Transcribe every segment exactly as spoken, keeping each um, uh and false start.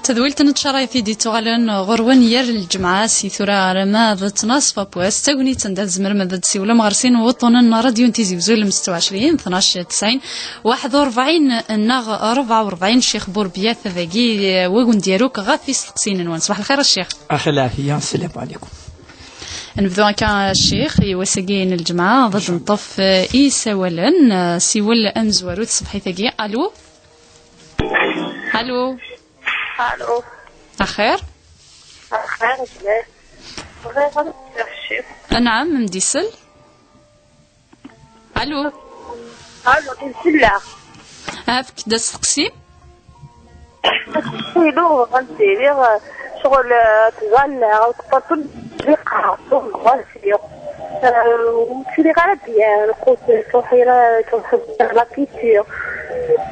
Tadwilt n tcarayeḍ i d-ittuɣalen ɣur-wen yal lǧemɛa si tura arma d ttnaṣ n wass, d tagnit anda tzemrem ad d-tessiwlem ɣer sin wuṭṭunen n ṛadyu n Tizi Uzzu, ilem setta u ɛecrin, tnac tesɛin, waḥed u ṛebɛin neɣ ṛebɛa u ṛebɛin. Ccix Burbiya, dagi, eh, wagi n-d-yaru-k ɣef isteqsiyen-nwen. Ṣbaḥ lxir a ccix. Axi lɛafiya, sslam ɛlikum. Nebdu akka a ccix, i wass-agi n lǧemɛa, ad d-neṭṭef, eh, isawalen, eh, siwel amezwaru tṣebḥit-agi. Alu? Alu? Alu. Axir? Axir, lḥemdullah. Bɣiɣ ad d-ssiwleɣ. Anɛam, m-d-isel? Alu. Alu, d-isel. Efk-d asteqsi. Asteqsi-inu, bɣiɣ ad d-iniɣ, ccɣel, eh, tban, eh, tṭaṭun, d iqehṛ, ur nɣan fell-i. Eh, ur ttiliɣ ara bien, lqut, tuḥira, tuḥira, la pitié.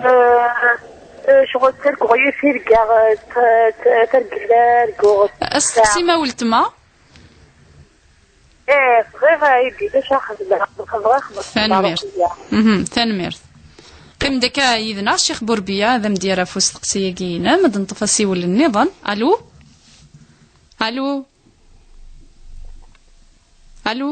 Eh, Eh, ccɣel targuɣ yir tirga, eh, t-, t-, targella, arguɣ. Asteqsi ma weltma? Eh, bɣiɣ ad d-iniɣ acu xedmeɣ, xedmeɣ, xedmeɣ. Tanemmirt. Mhm, tanemmirt. Qqim-d akka yid-neɣ, Ccix Burbiya, ad am-d-yerr ɣef usteqsi-agi-inem, ad neṭṭef asiwel nniḍen. Alu? Alu? Alu?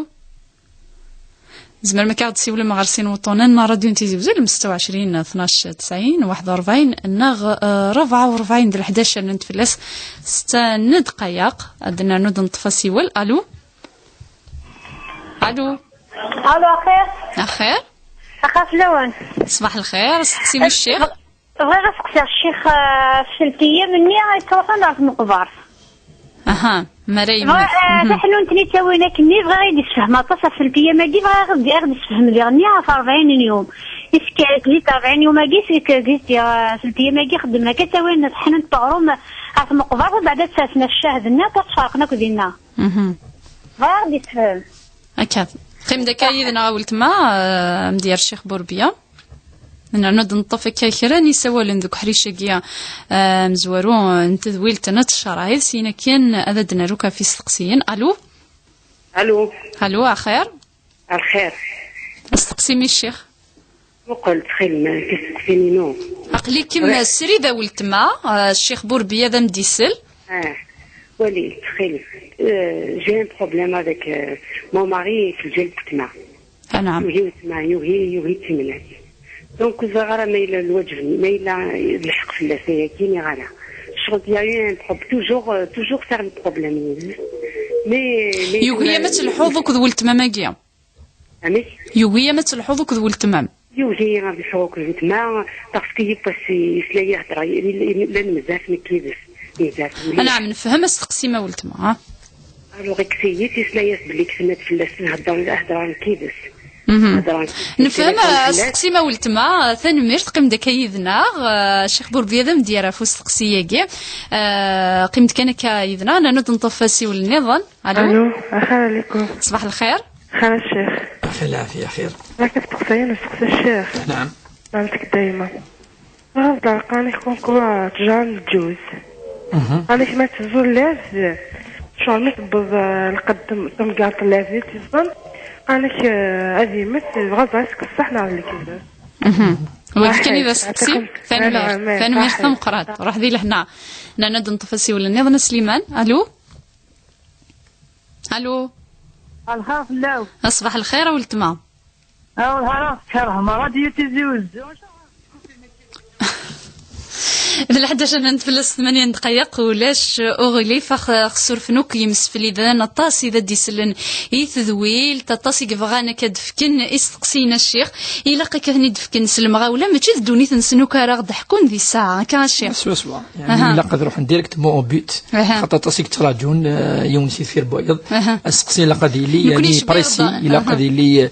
Tzemrem ad aɣ-d-tessiwlem ɣer sin wuṭṭunen n ṛadyu n Tizi Uzzu, ilem setta u ɛecrin, tnac tesɛin, waḥed u ṛebɛin, neɣ, eh, ṛebɛa u ṛebɛin d leḥdac rnant fell-as setta n ddqayeq. Ad nernu ad neṭṭef asiwel. Alu? Alu? Alu, axir? Axir? Axir fell-awen. Ṣbaḥ lxir, steqsim ccix. Bɣiɣ ad seqsiɣ ccix, eh, ɣef selṭiyam-nni ay ttruḥun ɣer tmeqbert. Aha, ma ara yemmet. Bɣiɣ, eh, mhm, taḥnunt-nni ttawin akkenni, bɣiɣ ad d-issefhem aṭas ɣef selṭiyam-agi, bɣiɣ ad d-, ad d-issefhem diɣenni ɣef ṛebɛin n yum. Is-, tlit ṛebɛin yum-agi, is-, is-, is-, eh, selṭiyam-agi xeddmen akka, ttawin taḥnunt teɣrum ɣer tmeqbert, ubeɛd ad sersen ccah dinna, ad ttferqen akk dinna. Mhm. Bɣiɣ ad d-issefhem. Akka. Qqim-d akka yid-neɣ a weltma, eh, a m-d-yerr Ccix Burbiya. Nerna ad neṭṭef akka kra n yisawalen deg uḥric-agi, eh, amezwaru, eh, n tedwilt n tcerɛit, syin akken ad d-naru ɣef yisteqsiyen. Alu? Alu? Alu, axir? Axir. Asteqsi-m i ccix. Muqel, ttxil-m, tisteqsiyin-inu. Aql-ikem srid a weltma, eh, Ccix Burbiya ad am-d-isel. Ah, wali, ttxil. Euh, j'ai un problème avec, euh, mon mari, fi lǧal n weltma. Anɛam. Yugi weltma, yugi, yugi timnat. Donc, ur ẓriɣ ara ma yella lwaǧeb, ma yella d lḥeqq fell-as ayagi, neɣ ala. Ccɣel, il y a eu un prob-, toujours, euh, toujours faire le problème. Mais, mais yugi-am ad telḥuḍ akked weltma-m-agi? Amek? Yugi-am ad telḥuḍ akked weltma-m? Yugi ad lḥuɣ akked weltma, parce que yiwwas yesla-yi heddreɣ, llan mzaf nekk yid-s, mzaf mliḥ. Anɛam, nefhem asteqsi-m a weltma, ha? Alors, kkes-iyi-t, yesla-yas belli kksen-d fell-as, heddren, heddren nekk yid-s. Mhm. Heddren nekk yid-s, nefhem asteqsi ma weltma, tanemmirt, qqim-d akka yid-neɣ, eh, Ccix Burbiya ad am-d-yerr ɣef usteqsi-agi. Eh, qqim-d kan akka yid-neɣ, nernu ad neṭṭef asiwel nniḍen. Alu? Alu, axir alikum. Ṣbaḥ lxir. Xir a ccix. Axir lɛafiya, xir. Rak teqsayin usteqsi a ccix. Naɛam. Naɛam, tek dayma. Ɣef ḍarqan-ik kunkuṛ ttjar n lǧuz. Mhm. Qal-ak ma tezzuliḍ, ccɣel mi tewweḍ, eh, lqedd tem-, temgerḍ n lɛebd i tt-iẓẓan, qal-ak, eh, ad yemmet, dɣa ẓer-as deg ṣṣeḥ neɣ d lekdeb. Mhm. Wagi kan i d asteqsi. Tanemmirt. Tanemmirt tameqqrant. Ruḥ di lehna. Nerna ad neṭṭef asiwel nniḍen a Sliman. Alu? Alu? Lxir fell-aw. Ṣbaḥ lxir a weltma. Aw, lxir, ad tkerhem Radio Tizi Uzzu. D lḥdac rnant fell-as tmanya n ddqayeq, ulac uɣilif, ax-, ax-, surfen akk yimsefliden, aṭas i d ad d-isellen i tedwilt, aṭas i yebɣan akka d-fken isteqsiyen a ccix, ilaq akka ad ten-id-fken s lemɣawla, mačči d ddunit-nsen akk ara ɣ-d-ḥkun di ssaɛa, akka a ccix? Swaswa. Yeɛni, aha, ilaq ad ruḥen directement au but. Aha. Xaṭer aṭas i yettraǧun, eh, yiwen si deffir n wayeḍ. Aha. Asteqsi ilaq ad yili, nekni yeɛni, précis, ilaq, aha, ad yili,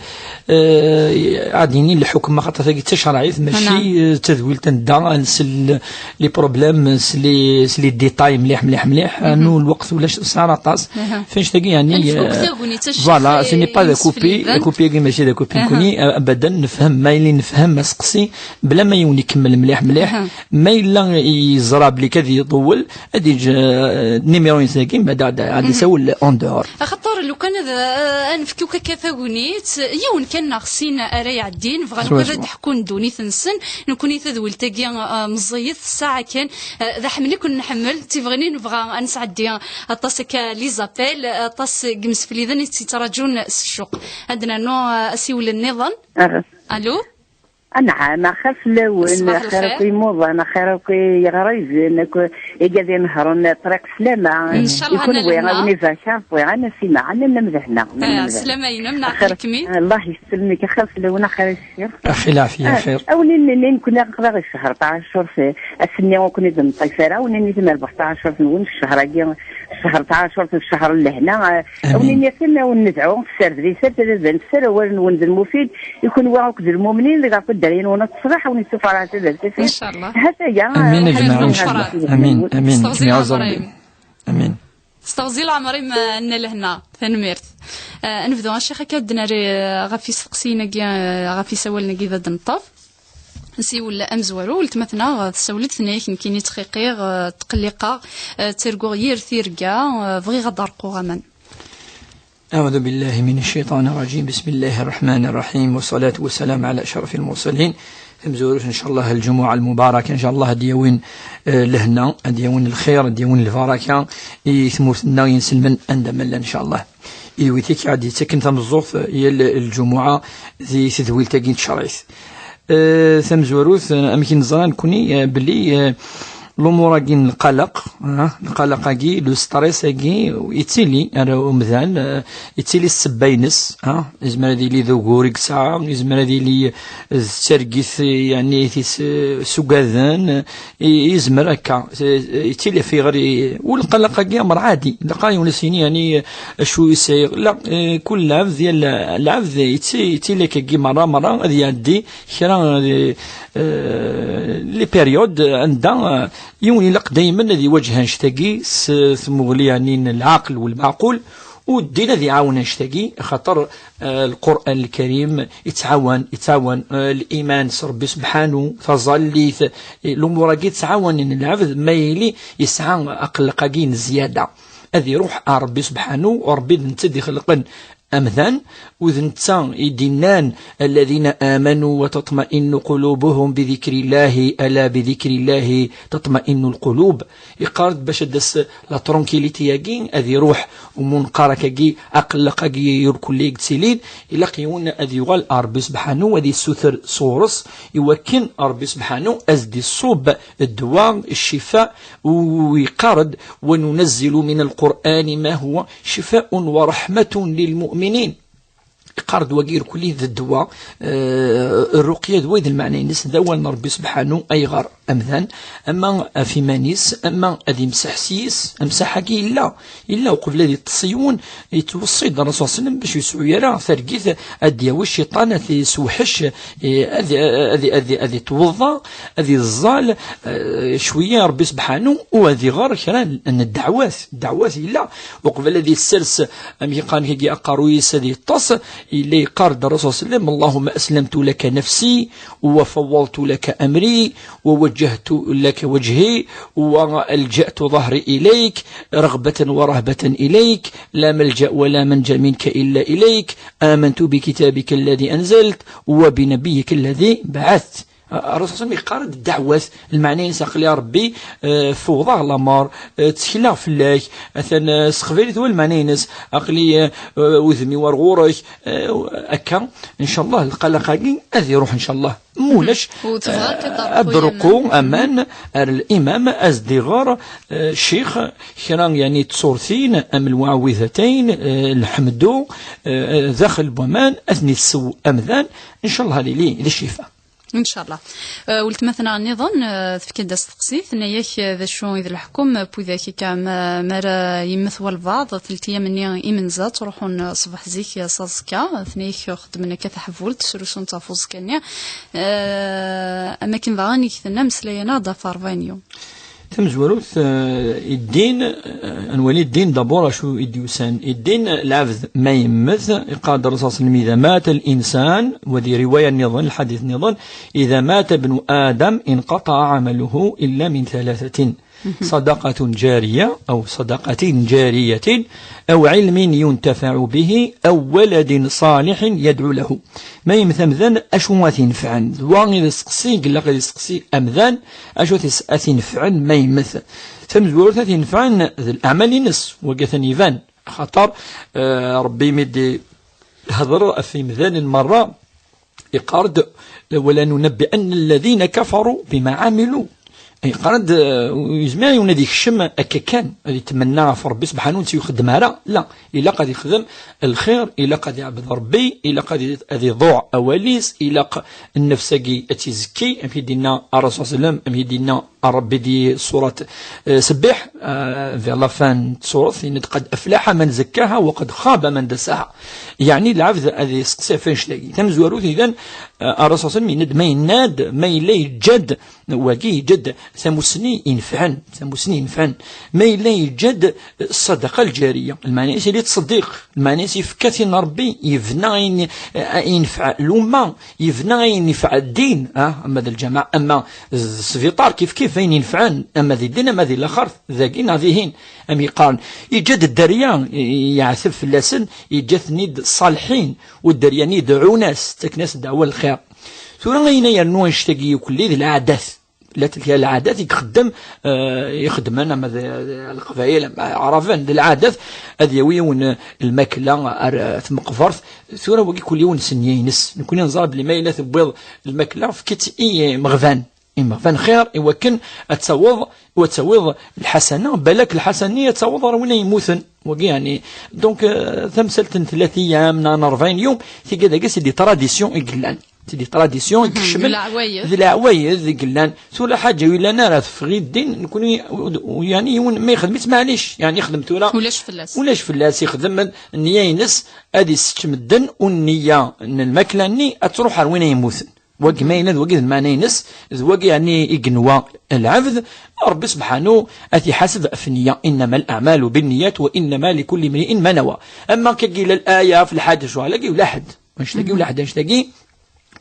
eh, ad yini lḥukm, xaṭer tagi d tacerɛit, mačči, eh, d tadwilt anda ad nsel les problèmes s les, s les détails mliḥ, mliḥ, mliḥ. Mhm. Anu lweqt ulac, sɛan aṭas. Aha. F annect-agi, yeɛni, ad nefk akk, eh, tagnit, a ccix, voilà, ce n'est pas de couper, imsefliden. Couper-agi mačči d couper, aha, nekni, eh, abadan nefhem, ma yili nefhem asteqsi, bla ma yiwen ikemmel mliḥ, mliḥ. Aha. Ma yella yeẓra belli kad iṭewwel, ad yeǧǧ, eh, numéro-ines-agi, ma ad, ad, ad isawel en dehors. Axaṭer lukan ad, eh, ad nefk akk akka tagnit, yiwen kan neɣ sin ara iɛeddin, bɣan akk ad d-ḥkun ddunit-nsen, nekkni tadwilt-agi, eh, meẓẓiyet, ṭṭaɛa kan. Eh, d aḥemmel i ken-nḥemmel, d tibɣin i nebɣa ad nesɛeddi aṭas akka les appels, aṭas n yimsefliden i tt-yettraǧun s ccuq. Ad d-nernu, eh, asiwel nniḍen. Alo? Anɛam, axir fell-awen, axir akk i imuḍan, axir akk i yeɣrizen, akk igad inehṛen ṭṭriq slama. Ncallah. I kunwi, a win ibarek Ṛebbi, a Nasima, a nanna mdehna. Slama-inem, neɛqel-ikem-id. Allah yesselmek, axir fell-awen, axir. Axi lɛafya, axir. A win innin, nekni aql-aɣ ccehṛ tɛacurt, ass-nni ur ken-id-neṭṭif ara, a win innin, merbeḥ tɛacurt-nwen, ccehṛ-agi, ccehṛ tɛacurt, ccehṛ n lehna, a win innin, a wen-nedɛu, tessardem, tessardem awal-nwen d lmufid, i kunwi akk d lmumnin, deg ɣef dderya-nwen ad teṣleḥ, a wen-yessufeɣ Ṛebbi. Ncallah. Hat-aya. Amin, a jmaɛ, ncallah. Amin, amin. Amin. S teɣzi leɛmer-im, a Nna Lehna, tanemmirt. Eh, ad nebdu, a Ccix, akka ad d-nerr, eh, ɣef yisteqsiyen-agi, eh, ɣef yisawalen-agi d ad d-neṭṭef. Nsiwel amezwaru, weltma-tneɣ tessawel-d, tenna-yak, nekkini ttxiqiɣ, eh, ttqelliqeɣ, eh, ttarguɣ yir tirga, eh, bɣiɣ ad d-rquɣ aman. أعوذ بالله من الشيطان الرجيم. بسم الله الرحمن الرحيم. والصلاة والسلام على أشرف المرسلين. Tamezwarut, ncallah, lǧumuɛa lmubaraka, ncallah, ad d-yawin, eh, lehna, ad d-yawin lxir, ad d-yawin lbaraka i tmurt-nneɣ, inselmen anda ma llan, ncallah. I wid i k-ɛad yettaken tameẓẓuɣt, eh, yal lǧumuɛa di tedwilt-agi n tcerɛit. Eh, tamezwarut, eh, amek i neẓra nekkni, eh, belli, eh, lumuṛ-agi n lqalaq, ah, lqalaq-agi, le stress-agi, yettili ar umdan, eh, yettili ssebba-ines, ah, yezmer ad yili d ugur i yesɛa, yezmer ad yili d targit, eh, yeɛni, tis, eh, s ugaden, eh, i-, yezmer akka, eh, yettili ɣef yiɣri, u lqalaq-agi amer ɛadi, ilaq yiwen ad s-yini, yeɛni, acu i sɛiɣ. La, eh, kul lɛebd, yal lɛebd yetti-, yettili akkagi merra, merra, ad iɛeddi kra, eh, eh, les périodes anda, eh, yiwen ilaq daymen ad iwaǧeh annect-agi s tmuɣli, yeɛni, n lɛaqel u lmeɛqul, u ddin ad iɛawen annect-agi, axaṭer, eh, Lqur'an Lkarim ittɛawan, ittɛawan, eh, liman s Ṛebbi sebḥanu, taẓallit, eh, lumuṛ-agi ttɛawanen lɛebd ma yili yesɛa aqelleq-agi n zzyada. Ad iruḥ ar Ṛebbi sebḥanu, Ṛebbi d netta i d-ixelqen amdan, u d netta i d-innan: "الذين آمنوا وتطمئن قلوبهم بذكر الله، ألا بذكر الله تطمئن القلوب." Iqqar-d bac ad d-tas la tranquillité-agi, ad iruḥ umunqar-agi, aqelleq-agi irkelli i yettilin, ilaq yiwen ad yuɣal ar Ṛebbi sebḥanu, ad yessuter sɣur-s, iwakken Ṛebbi sebḥanu ad s-d-iṣubb ddwa, ccifa, u yeqqar-d: "وننزل من القرآن ما هو شفاء ورحمة للمؤمنين." Iqqar-d wagi irkelli d ddwa, eh, rruqya d wayen d lmeɛna-ines, d awal n Ṛebbi sebḥanu, ayɣer amdan, ama ɣef iman-is, ama ad imseḥ s yis, amsaḥ-agi yella, yella uqbel ad iṭṭes yiwen, yettweṣṣi-d Ṛṛasul ṣalla Llahu ɛalayhi wa sallam bac ur yesɛu ara targit ad d-yawi cciṭan, ad t-yessewḥec, eh, ad, ad, ad, ad itweḍḍa, ad iẓẓal, eh, cwiya Ṛebbi sebḥanu, u ad iɣer kra n ddeɛwat. Ddeɛwat yella, uqbel ad yessers, amek i qqaren kagi, aqerruy-is ad yeṭṭes, yella yeqqar-d Ṛṛasul ṣalla Llahu ɛalayhi wa sallam: "اللهم أسلمت لك نفسي، وفوضت لك أمري، ووجهت لك وجهي، وألجأت ظهري إليك، رغبة ورهبة إليك، لا ملجأ ولا منجا منك إلا إليك، آمنت بكتابك الذي أنزلت، وبنبيك الذي بعثت." Ṛṛasul ṣalla Llahu ɛalayhi wa sallam yeqqar-d ddeɛwat, lmeɛna-ines aql-i a Ṛebbi, eh, fewḍeɣ lameṛ, eh, ttekleɣ fell-ak, atan, eh, s teqbaylit wa lmeɛna-ines, aql-i, eh, eh, udem-iw ar ɣur-k, eh, akka, ncallah, lqalaq-agi ad iruḥ, ncallah. Ma ulac, eh, ad d-rqu aman ar limam, ad s-d-iɣer, eh, ccix, kra, yeɛni, d tṣurtin, am lmuɛawidatayn, eh, lḥemdu, eh, daxel n waman, ad ten-isew amdan, ncallah, ad yili d ccifa. Ncallah. Eh, weltma-tneɣ nniḍen, eh, tefka-d asteqsi, tenna-yak, eh, d acu i d leḥkem n widak akka, ma, mi ara yemmet walbeɛḍ, telt yyam-nni imenza, ttruḥun, eh, ṣṣbeḥ zik, eh, s aẓekka, tenna-yak xeddmen akka taḥbult, srusun-tt ɣef uẓekka-nni. Eh, am akken daɣen i k-tenna, meslay-aneɣ-d ɣef ṛebɛin yum. Tamezwarut, eh, i ddin, eh, ad nwali ddin d'abord acu i d-yusan. I ddin, lɛebd ma yemmet, iqqar-d Ṛṛasul ṣalla Llahu ɛalayhi wa sallam: "إذا مات الإنسان", wa di riwaya nniḍen, lḥadit nniḍen: "إذا مات ابن آدم انقطع عمله إلا من ثلاثة." صدقة جارية أو صدقة جارية أو علم ينتفع به أو ولد صالح يدعو له. Ma yemmet amdan, acu ad t-inefɛen? D wa i d aseqsi i ilaq ad iseqsi amdan, acu ad t-inefɛen ma yemmet? Tamezwarut ad t-inefɛen d leɛmal-ines, wagi atan iban. Axaṭer, eh, Ṛebbi mi d-ihder ɣef yimdanen merra, iqqar-d: "Wala nunabbi'anna alladhina kafaru bima amilu." Iqqar-d, eh, yezmer yiwen ad ikcem akka kan, ad itmenna ɣef Ṛebbi subḥanahu, ur tt-ixeddem ara. La, ilaq ad ixdem lxir, ilaq ad iɛbed Ṛebbi, ilaq ad i-, ad iḍuɛ awal-is, ilaq nnefs-agi ad tt-izekki, amek i d-yenna Ṛṛasul sallam, amek i d-yenna Ṛebbi di surat, eh, Sebbih, eh, vers la fin n tsurat, yenna-d: "Qad aflaḥa man zakkaha wa qad xaba man dassaha." Yeɛni lɛebd ad iseqsi ɣef wanect-agi. Tamezwarut idan, eh, Ṛṛasul sallam yenna-d, ma yenna-d, ma yella yeǧǧa-d, wagi yeǧǧa-d tamussni inefɛen, tamussni inefɛen. Ma yella yeǧǧa-d ṣṣadaqa lǧariya, lmeɛna-is yella yettṣeddiq, lmeɛna-is yefka-t i Ṛebbi, yebna ayen, eh, yenfeɛ lumma, yebna ayen yenfeɛ ddin, ah, ama d lǧameɛ, ama d sbiṭar, kif kif ayen yenfɛen, ama di ddin, ama di laxert, dagi neɣ dihin. Am yeqqaren, yeǧǧa-d dderya, i-, yeɛteb fell-asen, yeǧǧa-ten-id ṣṣalḥin, u dderya-nni deɛɛun-as, ttaken-as ddeɛwa n lxir. Tura ayen yernu annect-agi ukelli d lɛadat. La telha lɛadat i ixeddem, eh, ixeddmen, ama d, d Leqbayel, ama Aɛraben, d lɛadat ad yawi yiwen, eh, lmakla ar, eh, tmeqbert. Tura wagi kul yiwen s nniya-ines. Nekni neẓra belli ma yella tewwiḍ lmakla, efk-itt i, eh, imeɣban. Imeɣban xir, i wakken ad taweḍ, u ad tawiḍ lḥasana, balak lḥasana-nni ad taweḍ ɣer win ay yemmuten. Wagi, yeɛni, donc, eh, tamsalt n tlata ayyam neɣ n rebɛin yum, tigad-agi, c'est des traditions i yellan. C'est des traditions i ikecmen, d leɛwayed. D leɛwayed i yellan. Tura lḥaǧa ur yellan ara teffeɣ i ddin, nekni, yeɛni, yiwen ma yexdem-itt, maɛlic, yeɛni, yexdem tura. Ulac fell-as. Ulac fell-as, yexdem nniya-ines ad isečč medden, u nniya n lmakla-nni ad truḥ ar win ay yemmuten. Wagi ma yella d wagi d lmeɛna-ines, d wagi yeɛni i yenwa lɛebd, Ṛebbi subḥanu ad t-iḥaseb ɣef nniya. إنما الأعمال بالنيات وإنما لكل امرئ ما نوى. Ama akka yella laya ɣef lḥaǧa ccɣel-agi, ulaḥedd. Annect-agi ulaḥedd, annect-agi.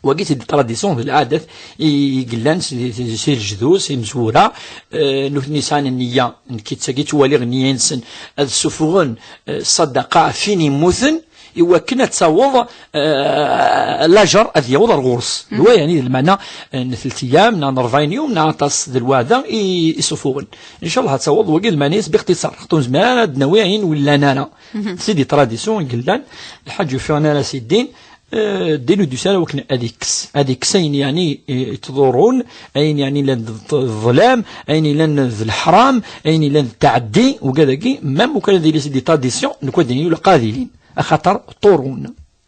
Wagi c'est des traditions, d lɛadat i, i yellan si, si, si lejdud, si imezwura, eh, nutni sɛan nniya, nekk d tagi ttwaliɣ nniya-nsen, ad ssufuɣen, eh, ṣṣadaqa ɣef win yemmuten, i wakken ad taweḍ, eh, lajer ad yaweḍ ar ɣur-s. D wa yeɛni d lmeɛna, eh, n tlata ayyam, neɣ n rebɛin yum, neɣ aṭas d lweɛda i, i ssufuɣen. Ncallah ad taweḍ, wagi d lmeɛna-is bixtiṣar, xaṭer ur nezmir ara ad d-nawi ayen ur yellan ara. C'est des traditions i yellan, lḥaǧ ur yeffiɣen ara si ddin, eh, ddin ur d-yusi ara wakken ad ikkes. Ad ikkes ayen yeɛni, eh, yettḍurrun, ayen yeɛni yellan d ṭ-, ḍḍlam, ayen yellan d leḥram, ayen yellan d ttɛeddi, wigad-agi, même ukan ad yili c'est des traditions, nekk ad d-iniɣ ilaq ad ilin. Axaṭer ṭṭurun.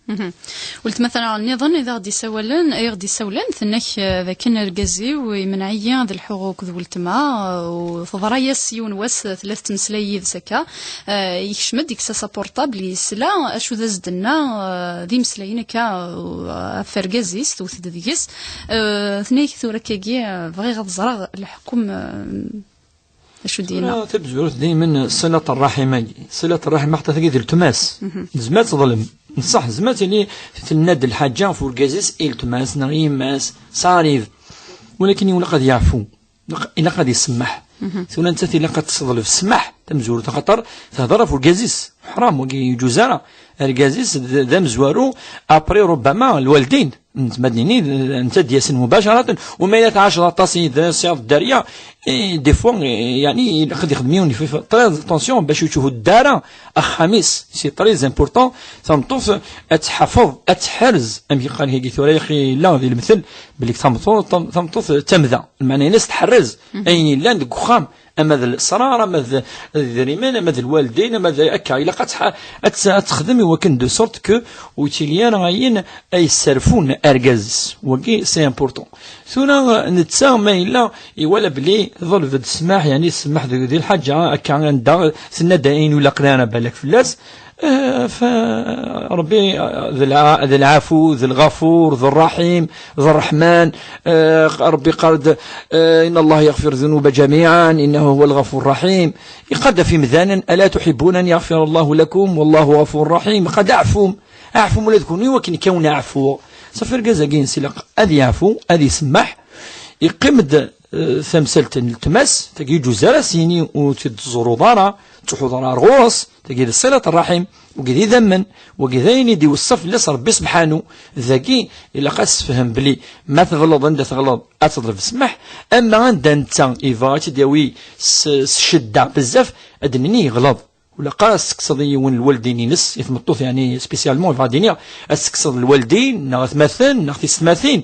Mhm. Weltma-tneɣ nniḍen i d aɣ-d-isawalen, ay aɣ-d-isawlen, tenna-k, eh, d akken argaz-iw imenɛ-iyi ad lḥuɣ akked weltma, eh, u teḍra-yas yiwen wass, eh, tella tettmeslay yid-s akka, eh, yekcem-d, yekkes-as apurṭabl, yesla acu d as-d-tenna, eh, d imeslayen akka, eh, ɣef argaz-is, tewwet-d deg-s. Eh, tenna-k tura akkagi, eh, bɣiɣ ad ẓreɣ leḥkem, eh, acu d-yenna? Tura tamezwarut daymen ṣilat ṛṛaḥim-agi. Ṣilat ṛṛaḥim, aḥeṭṭa tagi d letma-s. Mhm. Tezmer ad teḍlem. Ṣṣeḥ, tezmer ad tili tenna-d lḥaǧa ɣef urgaz-is i letma-s neɣ i yemma-s. Ça arrive. Walakin ilaq ad yeɛfu. Ilaq, ilaq ad isemmeḥ. Mhm. Tura nettat ilaq ad tesseḍlef ssmaḥ tamezwarut, axaṭer tehder ɣef urgaz-is. Ḥram, wagi yeǧuz ara. Argaz-is d, d amezwaru, après, rubbama, lwaldin. Nezmer ad nini, netta d-yasen mubacaratan, u ma yella tɛaceḍ aṭas yid-s, yid-s dderya, eh, des fois, eh, yeɛni, ilaq ad yexdem yiwen, il faut très attention bac ur yetthuddu ara axxam-is, c'est très important, tameṭṭut ad tḥafeḍ, ad teḥrez, amek i qqaren kagi tura, yaxi yella di lemtel, belli tameṭṭut, tam-, tameṭṭut d tamda, lmeɛna-ines tḥerrez, mhm, ayen yellan deg uxxam, ama d lesrar, ama d, d idrimen, ama d lwaldin, ama d akka. Ilaq ad tḥa-, ad tt-, ad texdem i wakken de sorte que ur yettili ara ayen ay yesserfun argaz-is. Wagi, c'est important. Tura, netta ma yella iwala belli teḍleb-d ssmaḥ, yeɛni ssmaḥ di, di lḥaǧa, akka anda tenna-d ayen ur ilaq ara balak fell-as, Eh, fa-, Ṛebbi, eh, d lɛa-, d lɛafu, d lɣafur, d ṛṛaḥim, d ṛṛeḥman. Eh, Ṛebbi yeqqar-d, eh, إن الله يغفر الذنوب جميعا إنه هو الغفور الرحيم. Yeqqar-d ɣef yemdanen: ألا تحبون أن يغفر الله لكم والله غفور رحيم. Yeqqar-d: أعفوا، أعفوا ula d kunwi, i wakken kan ad ɛfuɣ. Ṣafi, argaz-agi-ines ilaq ad yeɛfu, ad isemmeḥ. Yeqqim-d eh, tamsalt n letmas, tagi ur yeǧǧuz ara s yini ur tt-id-tẓuruḍ ara, ur ttruḥuḍ ara ar ɣur-s, tagi d ṣilat ṛṛaḥim, wagi d idammen, wagi d ayen i d-iweṣṣa fell-as Ṛebbi sebḥanu. Dagi ilaq ad s-tefhem belli ma teɣleḍ anda teɣleḍ ad teḍleb ssmaḥ, ama anda netta yebɣa ad tt-id-yawi s, s ccedda bezzaf, ad d-nini yeɣleḍ. Ur ilaq ara ad tekkseḍ i yiwen lwaldin-ines, i tmeṭṭut, yeɛni, spécialement, yebɣa ad d-iniɣ, ad tekkseḍ lwaldin, neɣ atmaten, neɣ tisetmatin.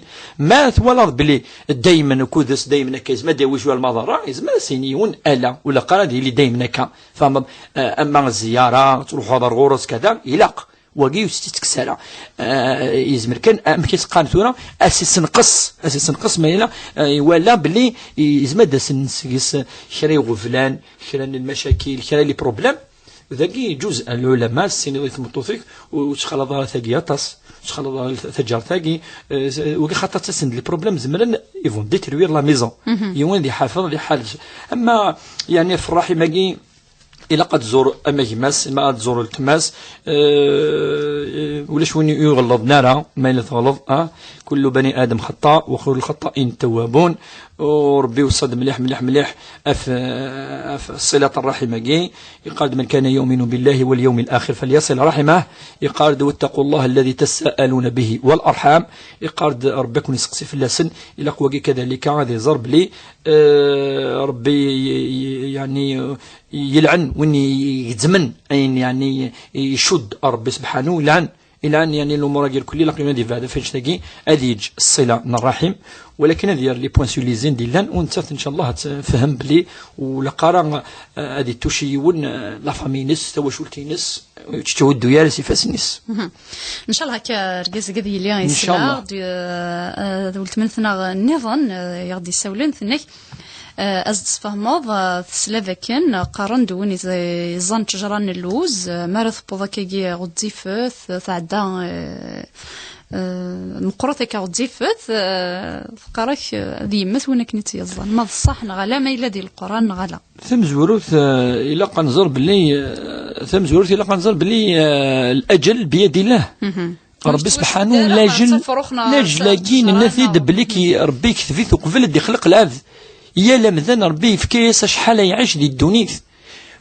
Ma twalaḍ belli daymen ukud-s daymen akka, yezmer ad d-yawi cwiya lmaḍerra, yezmer ad s-yini yiwen ala, ur ilaq ara ad yili daymen akka. Tfehmeḍ? Eh, ama zziyara, ad truḥeḍ ar ɣur-s, kada, ilaq. Wagi ur s-tt-id-tekkes ara. Eh, yezmer kan, amek i s-qqaren tura, ad s-issenqes, ad s-issenqes, ma yella, eh, iwala belli yezmer ad d-asen seg-s kra iɣeblan, kra n lmacakil, kra n les problèmes. Dagi yeǧǧuz lɛulama, tessiniḍ i tmeṭṭut-ik, ur ttxalaḍ ara tagi aṭas, ur ttxalaḍ ara taǧart-agi, eh, wagi xaṭer ttasen-d les problèmes, zemren, ils vont détruire la maison. Yiwen ad iḥafeḍ, ad iḥareb. Ama, yeɛni, ɣef ṛṛaḥim-agi, ilaq ad tẓur ama gma-s, ama ad tẓur letma-s, eh, ulac win ur iɣelleḍen ara, ma yella tɣelleḍ, ah, كل بني آدم خطاء وخير الخطائين التوابون. U Ṛebbi iweṣṣa-d mliḥ, mliḥ, mliḥ ɣef, ɣef ṣilat ṛṛaḥim-agi. Yeqqar-d: من كان يؤمن بالله واليوم الآخر فليصل رحمه. Yeqqar-d: واتقوا الله الذي تساءلون به والأرحام. Yeqqar-d Ṛebbi ad ken-iseqsi fell-asen. Ilaq wagi kadalika ad iẓer belli, eh, Ṛebbi y-, y-, yeɛni, yelɛen win igezzmen ayen, yeɛni, icudd Ṛebbi sebḥanu, yelɛen. Ilɛan, yeɛni, lumuṛ-agi lkulli ilaq ad yebɛed ɣef annect-agi, ad yeǧǧ ṣṣila n ṛṛaḥim, walakin ad yerr les points sur les i d-yellan, u nettat, ncallah, ad tefhem belli ur ilaq ara, eh, ad ittuci yiwen, eh, la famille-ines, tawacult-ines, ur tt-ttɛuddu ara s ifassen-is. Ncallah akka argaz-agi ad yili yesla-aɣ-d, eh, eh, d weltma-tneɣ nniḍen, eh, i aɣ-d-isawlen, tenna-k, Eh, ad s-d-tesfehmeḍ, eh, tesla dakken, eh, qqaren-d win iz-, yeẓẓan ttejra n lluz, eh, mi ara tewweḍ akkagi ɣezzifet, eh, tɛedda, eh, eh, meqqret akka ɣezzifet, eh, teqqar-ak, eh, ad yemmet win akken i tt-yeẓẓan. Ma d ṣṣeḥ neɣ ala, ma yella di Leqran neɣ ala. Tamezwarut, eh, ilaq ad nẓer belli, eh, tamezwarut ilaq ad nẓer belli, eh, الأجل بيد الله. Ṛebbi sebḥanu, lajel, lajel-agi nenna-t-id belli ki-, Ṛebbi yekteb-it uqbel ad d-ixleq lɛebd. Yal amdan Ṛebbi yefka-yas acḥal ay iɛic di ddunit.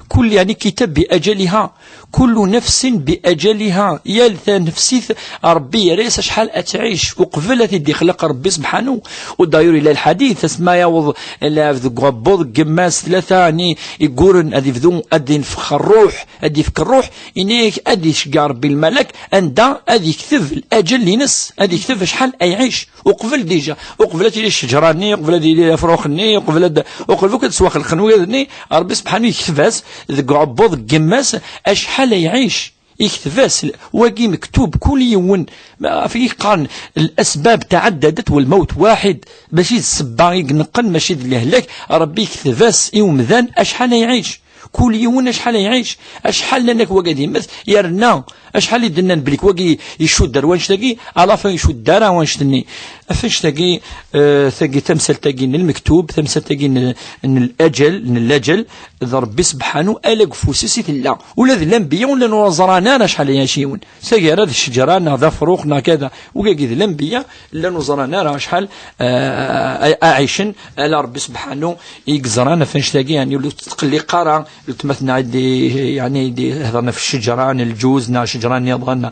Kul, yeɛni, kitab bi ajaliha. Kullu nafsin bi ajaliha. Yal tanefsit Ṛebbi yerra-yas acḥal ad tɛic uqbel ad t-id-ixleq Ṛebbi sebḥanu. U d'ailleurs yella lḥadit, asma yaweḍ lɛebd deg uɛebbuḍ n yemma-s tlata ni igguren ad ibdu ad d-infex ṛṛuḥ, ad d-ifk ṛṛuḥ, ini-ak ad iceggeɛ Ṛebbi lmalak anda ad yekteb laǧel-ines, ad yekteb acḥal ay iɛic. Uqbel dija, uqbel ad tili ccejra-nni, uqbel ad yili afrux-nni, uqbel ad, uqbel akk ad swaxelqen wigad-nni, Ṛebbi sebḥanu yekteb-as deg uɛebbuḍ n yemma-s acḥal ay iɛic. Yekteb-as, wagi mektub, kul yiwen, ɣef i qqaren الأسباب تعددت والموت واحد. Mačči d ssebba i ineqqen, mačči d lehlak, Ṛebbi yekteb-as i umdan acḥal ay iɛic. Kul yiwen acḥal ay iɛic, acḥal nnan-ak wagi ad yemmet, yerna acḥal i d-nnan belli wagi icudd ar wanect-agi, à la fin icudd ara wanect-nni. Ɣef annect-agi, eh, tagi tamsalt-agi n lmektub, tamsalt-agi n, n laǧel, n laǧel, d Ṛebbi sebḥanu, ala deg ufus-is i tella. Ula d lanbiya ur llan ur ẓran ara acḥal ay iɛic yiwen. Taggara d ccejra neɣ d afrux neɣ kada, wigagi d lanbiya, llan ur ẓran ara acḥal, eh, ay, ay ɛicen, ala Ṛebbi sebḥanu i yeẓran ɣef annect-agi, yeɛni ur tettqelliq ara, letma-tneɣ i d-, yeɛni i d-ihedṛen ɣef ccejra n lǧuz neɣ ccejra nniḍen,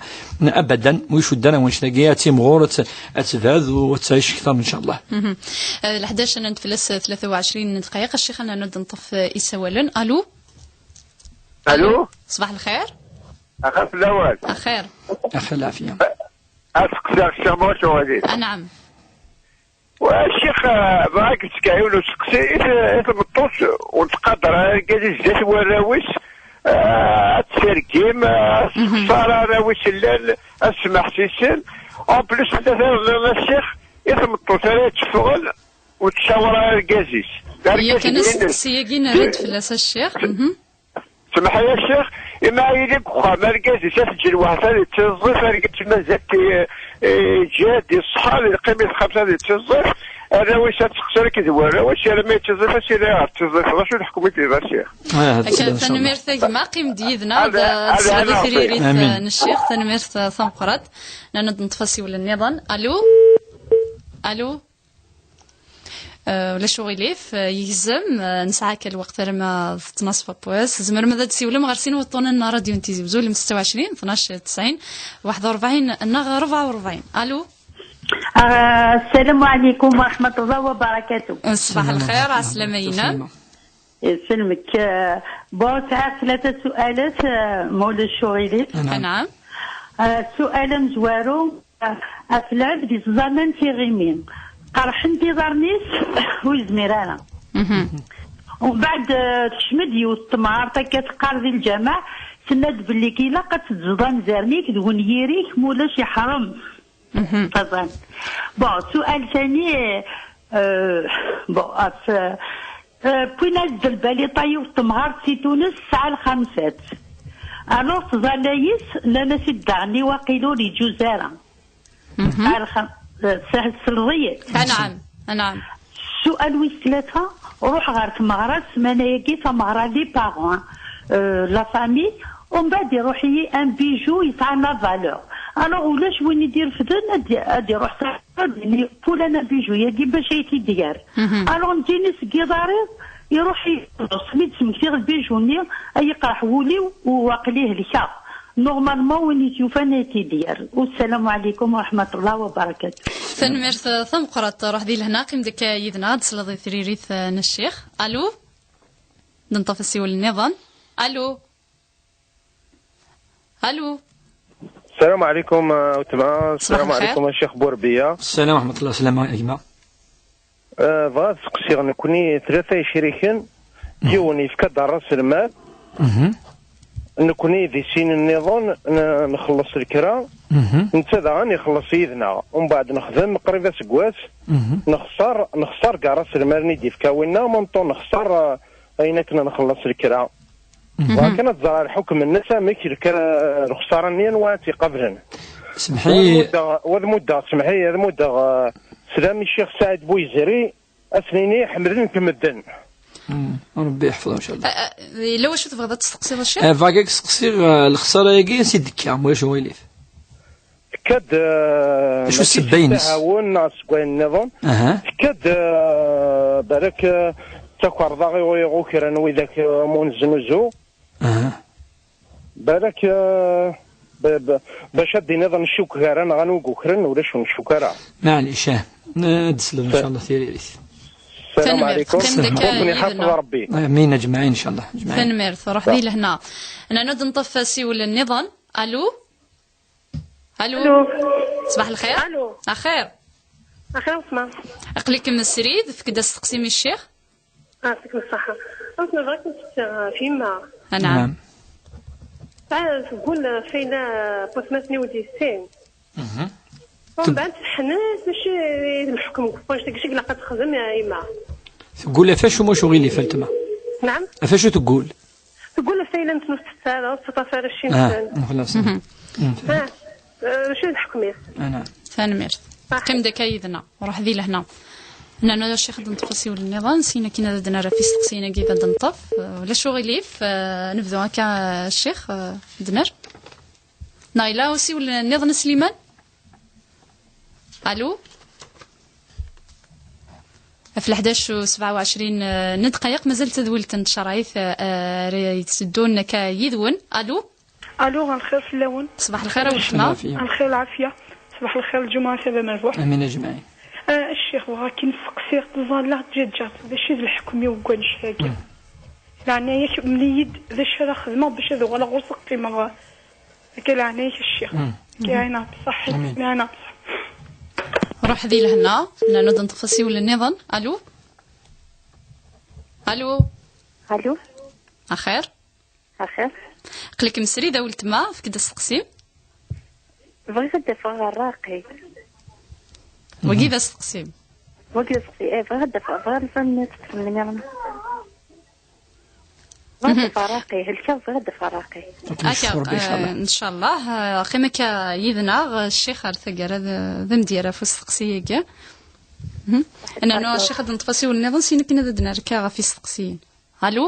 abadan, ur icudd ara wanect-agi, ad timɣur, ad t-, ad tebɛed u ad tɛic kter, ncallah. Eh, leḥdac, nnan-d fell-as tlata u ɛecrin n ddqayeq, a ccix, ad nernu ad neṭṭef, eh, isawalen. Alu? Alu? Ṣbaḥ lxir. Axir fell-awen. Axir. Axir lɛafiya. Ad seqsiɣ Ccix Muḥ Uɛdil. Anɛam. Wa Ccix, eh, bɣiɣ ad k-d-fkeɣ yiwen useqsi i t-, i tmeṭṭut ur nettqadar ara argaz-is zdat warraw-is, eh, ad tt-tergim, eh, ad tessexṣar arraw-is llan, ad smeḥsisen. En plus, tella tayeḍ-nniḍen a Ccix, i tmeṭṭut ara yetteffɣen ur tessawar ara argaz-is. Argaz-is. Yakan aseqsi-agi nerra-d fell-as a Ccix. Smeḥ-iyi a Ccix, imi yili deg uxxam argaz-is ad t-ǧǧen weḥd-s ad yettiẓẓif, argaz mazal t-, yeǧǧa-d iṣeḥḥa, yeqqim i texxamt ad yettiẓẓif, arraw-is ad ttseqsin akked warraw-is, armi yettiẓẓif, ad s-yini ur tettiẓẓifeḍ, acu leḥkem i d-yenna a Ccix? Ah, akka, tanemmirt a gma, qqim-d yid-neɣ, ad, ad tesleḍ i tririt, amin, n Ccix, tanemmirt, eh, tameqqrant. Nnan ad neṭṭef asiwel nniḍen. Alu? Alu? Eh, ulac uɣilif, eh, yegzem, eh, nesɛa kan lweqt arma d ttnaṣ n wass. Tzemrem ad d-siwlem ɣer sin wuṭṭunen n ṛadyu n Tizi Uzzu, alef u setta u ɛecrin, tnac tesɛin, waḥed u ṛebɛin neɣ rebɛa u ṛebɛin. Alu? Ah, السلام عليكم ورحمة الله وبركاته. Ṣṣbeḥ lxir, ɛeslama-inem. Iselmek. Eh, bon, sɛiɣ tlata sualat, eh, ma ulac uɣilif. Anɛam. Anɛam. Eh, sual amezwaru, eh, aflal di tẓaman tiɣimi. Qerḥen-t iḍarren-is, ur yezmir ara. Mhm. Umbeɛd, eh, tekcem-d yiwet temɣart akka teqqar di lǧameɛ, tenna-d belli ilaq ad teddzeḍ anzaren-ik d wenyir-ik, ma ulac iḥrem. Mhm. Taẓan. Bon, sual tani, euh, bon, af, euh, wwin-as-d lbaliṭa yiwet temɣart si Tunes, tesɛa lxamsat. Alors, tẓalla-is, nnan-as-id daɣen i waqil ur yeǧǧuz ara. Mhm. Tesɛa lxam-, euh, tesɛa, tselḍ-iyi. Anɛam, anɛam. Sual wis tlata, ruḥ ɣer tmeɣra, ssmana-agi tameɣra les parents, euh, la famille, umbeɛd iruḥ-iyi un bijou yesɛa la valeur. Alors, ulac win i d-irefden, ad, ad iruḥ s ad yini, fulan, un bijou-yagi bac ay t-id-ger. Mhm. Alors, nettini seg iḍarriḍ, iruḥ i-, mi d-smektiɣ lbijou-nni, ay iqerḥ wul-iw, u aql-i helkeɣ. Normalement, win i t-yufan ay t-id-ger. Wassalamu ɛlikum wa rahmatullah wa barakatuh. Tanemmirt, eh, tameqqrant. Ruḥ di lehna, qqim deg yid-neɣ, ad tesleḍ i tririt, eh, n ccix. Alu? Ad neṭṭef asiwel nniḍen. Alu? Alu? السلام عليكم، آه، وتما. السلام عليكم الشيخ بوربية. السلام ورحمة الله، السلام عليكم. Eh, bɣiɣ ad seqsiɣ, nekkni tlata icriken, yiwen yefka-d ras lmal, mhm, nekkni di sin nniḍen n-, nxelleṣ lekra, mhm, netta daɣen ixelleṣ yid-neɣ. Umbeɛd nexdem qrib aseggas, mhm, nexṣer, nexṣer gar ras lmal-nni d-yefka winna, menṭu nexṣer, eh, ayen akken nxelleṣ lekra. Mhm. Bɣiɣ kan ad ẓreɣ lḥukm-nnes, amek lkra, lexṣara-nni, anwa ad tt-iqablen. Semḥi. Wa ad muddeɣ, wa ad muddeɣ, semḥi, ad muddeɣ, eh, sslam i Ccix Saɛid Buyezri, ad s-nini ḥemmlen-k medden. Mm. Rebbi yeḥfeḍ, incallah. Eh, eh, yella wacu tebɣiḍ ad testeqsiḍ a Ccix? Eh, bɣiɣ ad k-steqsiɣ, eh, lexṣara-agi ansi d-tekka, ma ulac uɣilif. Tekka-d, eh, acu mačči ssebba-ines? Seg Sahawen neɣ seg wayen nniḍen. Aha. Tekka-d, eh, balak, eh, d takerḍa i ɣ-, i ɣ-ukren widak, eh, mu neznuzu. Aha. Balak, eh, b-, b-, bac ad d-tiniḍ ncuk gar-aneɣ anwa i yukren, ulac ur ncuk ara. Maɛlic, ah. Ad d-tesleḍ, incallah, tiririt. السلام عليكم. Tanemmirt. Qqim deg-k, Rebbi yid-neɣ. Amin, ajmaɛin, incallah, ajmaɛin. Tanemmirt. Ruḥ di lehna. Nanu ad neṭṭef asiwel nniḍen. Alu? Alu? Alu? Ṣbaḥ lxir. Alu? Axir. Axir, Usma. Aql-ikem srid, efk-d asteqsi i ccix. Ah, yɛṭikem ṣṣeḥḥa. Usma, bɣiɣ ad k-steqsiɣ ɣef yemma. Anɛam. Anɛam. Tesɛa, teggul Fayla n watmaten-iw di sin. Mhm. Umbeɛd teḥnet, mačči d lḥekm deg wanect-agi, acu i ilaq ad texdem yemma? Teggul ɣef wacu, ma ulac uɣilif, a weltma? Naɛam? Ɣef wacu teggul? Teggul ɣef wayen ur tettett ara, ur tettaṭṭaf ara cci-nsen. Ah, xlas. Mhm. Mm. Ah, eh, d acu i d lḥekm-is? Ah, naɛam. Tanemmirt. Ṣaḥit. Qqim deg-k yid-neɣ, ruḥ di lehna. Nanu a ccix ad neṭṭef asiwel nniḍen, sin akin ad d-nerr ɣef isteqsiyen-agi ad neṭṭef. Eh, ulac uɣilif, eh, nebdu akka, eh, ccix, eh, d-nerr. Neɣ yella usiwel nniḍen a Sliman? Alu? Ɣef leḥdac u sebɛa u ɛecrin, eh, n ddqayeq, mazal tadwilt n tcerɛit, eh, ara yetteddun akka yid-wen. Alu? Alu, ɣer lxir fell-awen. Ṣbaḥ lxir a weltma. Lɛafya. Ɣer lxir lɛafya. Ṣbaḥ lxir, lǧemɛa tamerbuḥt. Amin ajmaɛin. Ah, a ccix, bɣiɣ ad k-steqsiɣ, tẓalla ǧaǧǧa, d acu i d lḥekm i weggan ccagi? Mm. Leɛnaya-k, mel-iyi-d d acu ara xedmeɣ bac ad uɣaleɣ ɣur-s ad qqimeɣ. Akka leɛnaya-k a ccix. Mm. Akka ɛinaq bṣaḥ. Amin. Ɛinaq bṣaḥ. Ruḥ di lehna, nanu ad neṭṭef asiwel nniḍen. Alu? Alu? Alu? Axir? Axir? Aql-ikem srid a weltma, efk-d asteqsi. Bɣiɣ ad d-afeɣ ɣer Raqi. Wagi d asteqsi. Wagi d asteqsi, eh, bɣiɣ ad d-afeɣ, bɣiɣ ad nefhem ma teṭṭfem lmirna. Bɣiɣ ad d-afeɣ Raqi, helkeɣ, bɣiɣ ad d-afeɣ Raqi. Akka, eh, incallah, eh, qqim akka yid-neɣ, eh, ccix ar taggara d, d amdyar ɣef usteqsi-agi. Mhm. Nanu, ccix ad neṭṭef asiwel nniḍen, sin akken ad d-nerr akka ɣef isteqsiyen. Alu?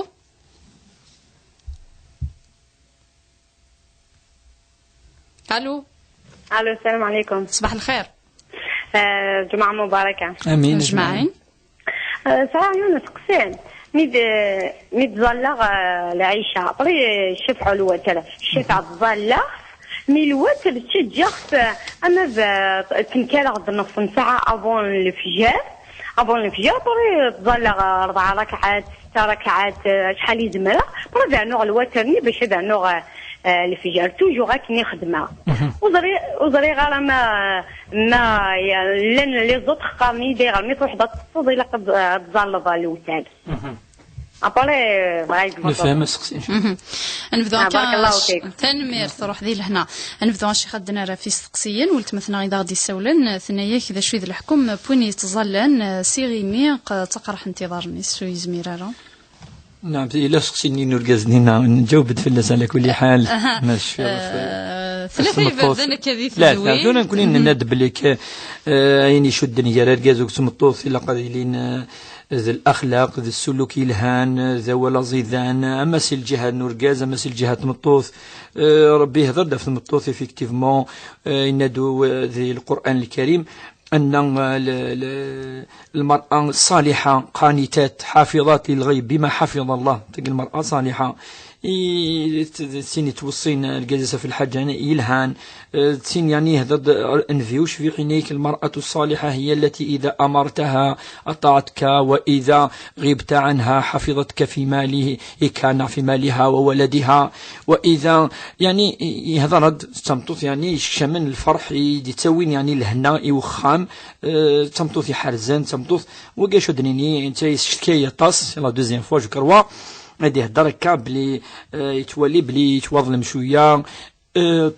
Alu? Alu, السلام عليكم. صباح الخير. آه، جمعة مباركة. آمين. أجمعين. Eh, sɛiɣ yiwen n useqsi. Mi d-, mi d-ẓalleɣ, eh, lɛica, après, eh, ccafeɛ u lwatr. Ccafeɛ ẓalleɣ, mi lwatr ttaǧǧaɣ-t, eh, ama d, eh, ttenkareɣ-d nef n ssaɛa avant lefjer. Avant lefjer, après, eh, ẓalleɣ, eh, rebɛa rakɛat, sta rakɛat, eh, acḥal i zemreɣ. Après, ad rnuɣ lwatr-nni bac ad rnuɣ, eh, eh, lefjer. Toujours akken i xeddmeɣ. Ur ẓri-, ur ẓriɣ ara ma, ma, ya, llan les autres qqaren-iyi-d: "Ayɣer mi truḥeḍ ad teṭṭseḍ, ilaq ad, ad tẓalleḍ lewtad." Après, bɣa yebɣa. Nefhem aseqsi. Nebdu Ah, akka, barakallahu fik. Tanemmirt, ruḥ di lehna. Nebdu a Ccix ad d-nerr ɣef isteqsiyen, weltma-tneɣ i d aɣ-d-issawlen, tenna-yak d acu i d leḥkem n win yettẓallan, eh, s iɣimi, q-, ttaqraḥent iḍarren-is, ur yezmir ara. Naɛam, yella aseqsi-nni n urgaz-nni, naɛam, nǧaweb-d fell-as ɛla kulli ḥal. Aha. Ma tecfiḍ, eh, tlata iberdan akka di tedwin. La, tura nekni nenna-d belli k-, eh, ayen icudden gar argaz akked tmeṭṭut ilaq ad ilin, eh, d laxlaq, d ssuluk yelhan, d awal aẓidan, ama si lǧiha n urgaz, ama si lǧiha n tmeṭṭut. Eh, Rebbi yehder-d ɣef tmeṭṭut, effectivement, eh, yenna-d u-, di Lqur'an Lkarim, أن ال-، ال-، المرأة الصالحة قانتات حافظات للغيب بما حفظ الله. Tagi lmer'a ṣaliḥa, i-, t-, d tin yettweṣṣin lgaz-is ɣef lḥaǧa yelhan, eh, d tin yeɛni yehder-d Nnbi ucbiḥ, yenna-yak: المرأة الصالحة هي التي إذا أمرتها أطاعتك وإذا غبت عنها حفظتك في ماله، إكانا في مالها وولدها، وإذا، يعني، يهضر هاد التمطوط، يعني، يشمن الفرح، يدي تاوين، يعني، الهنا يوخام، آه، تمطوط يحرزن، تمطوط، وقاش ودنيني، انت يشتكي يطاس، la deuxième fois، je crois، غادي يهضر هكا بلي، آه، يتوالي بلي يتواظلم شوية، آه،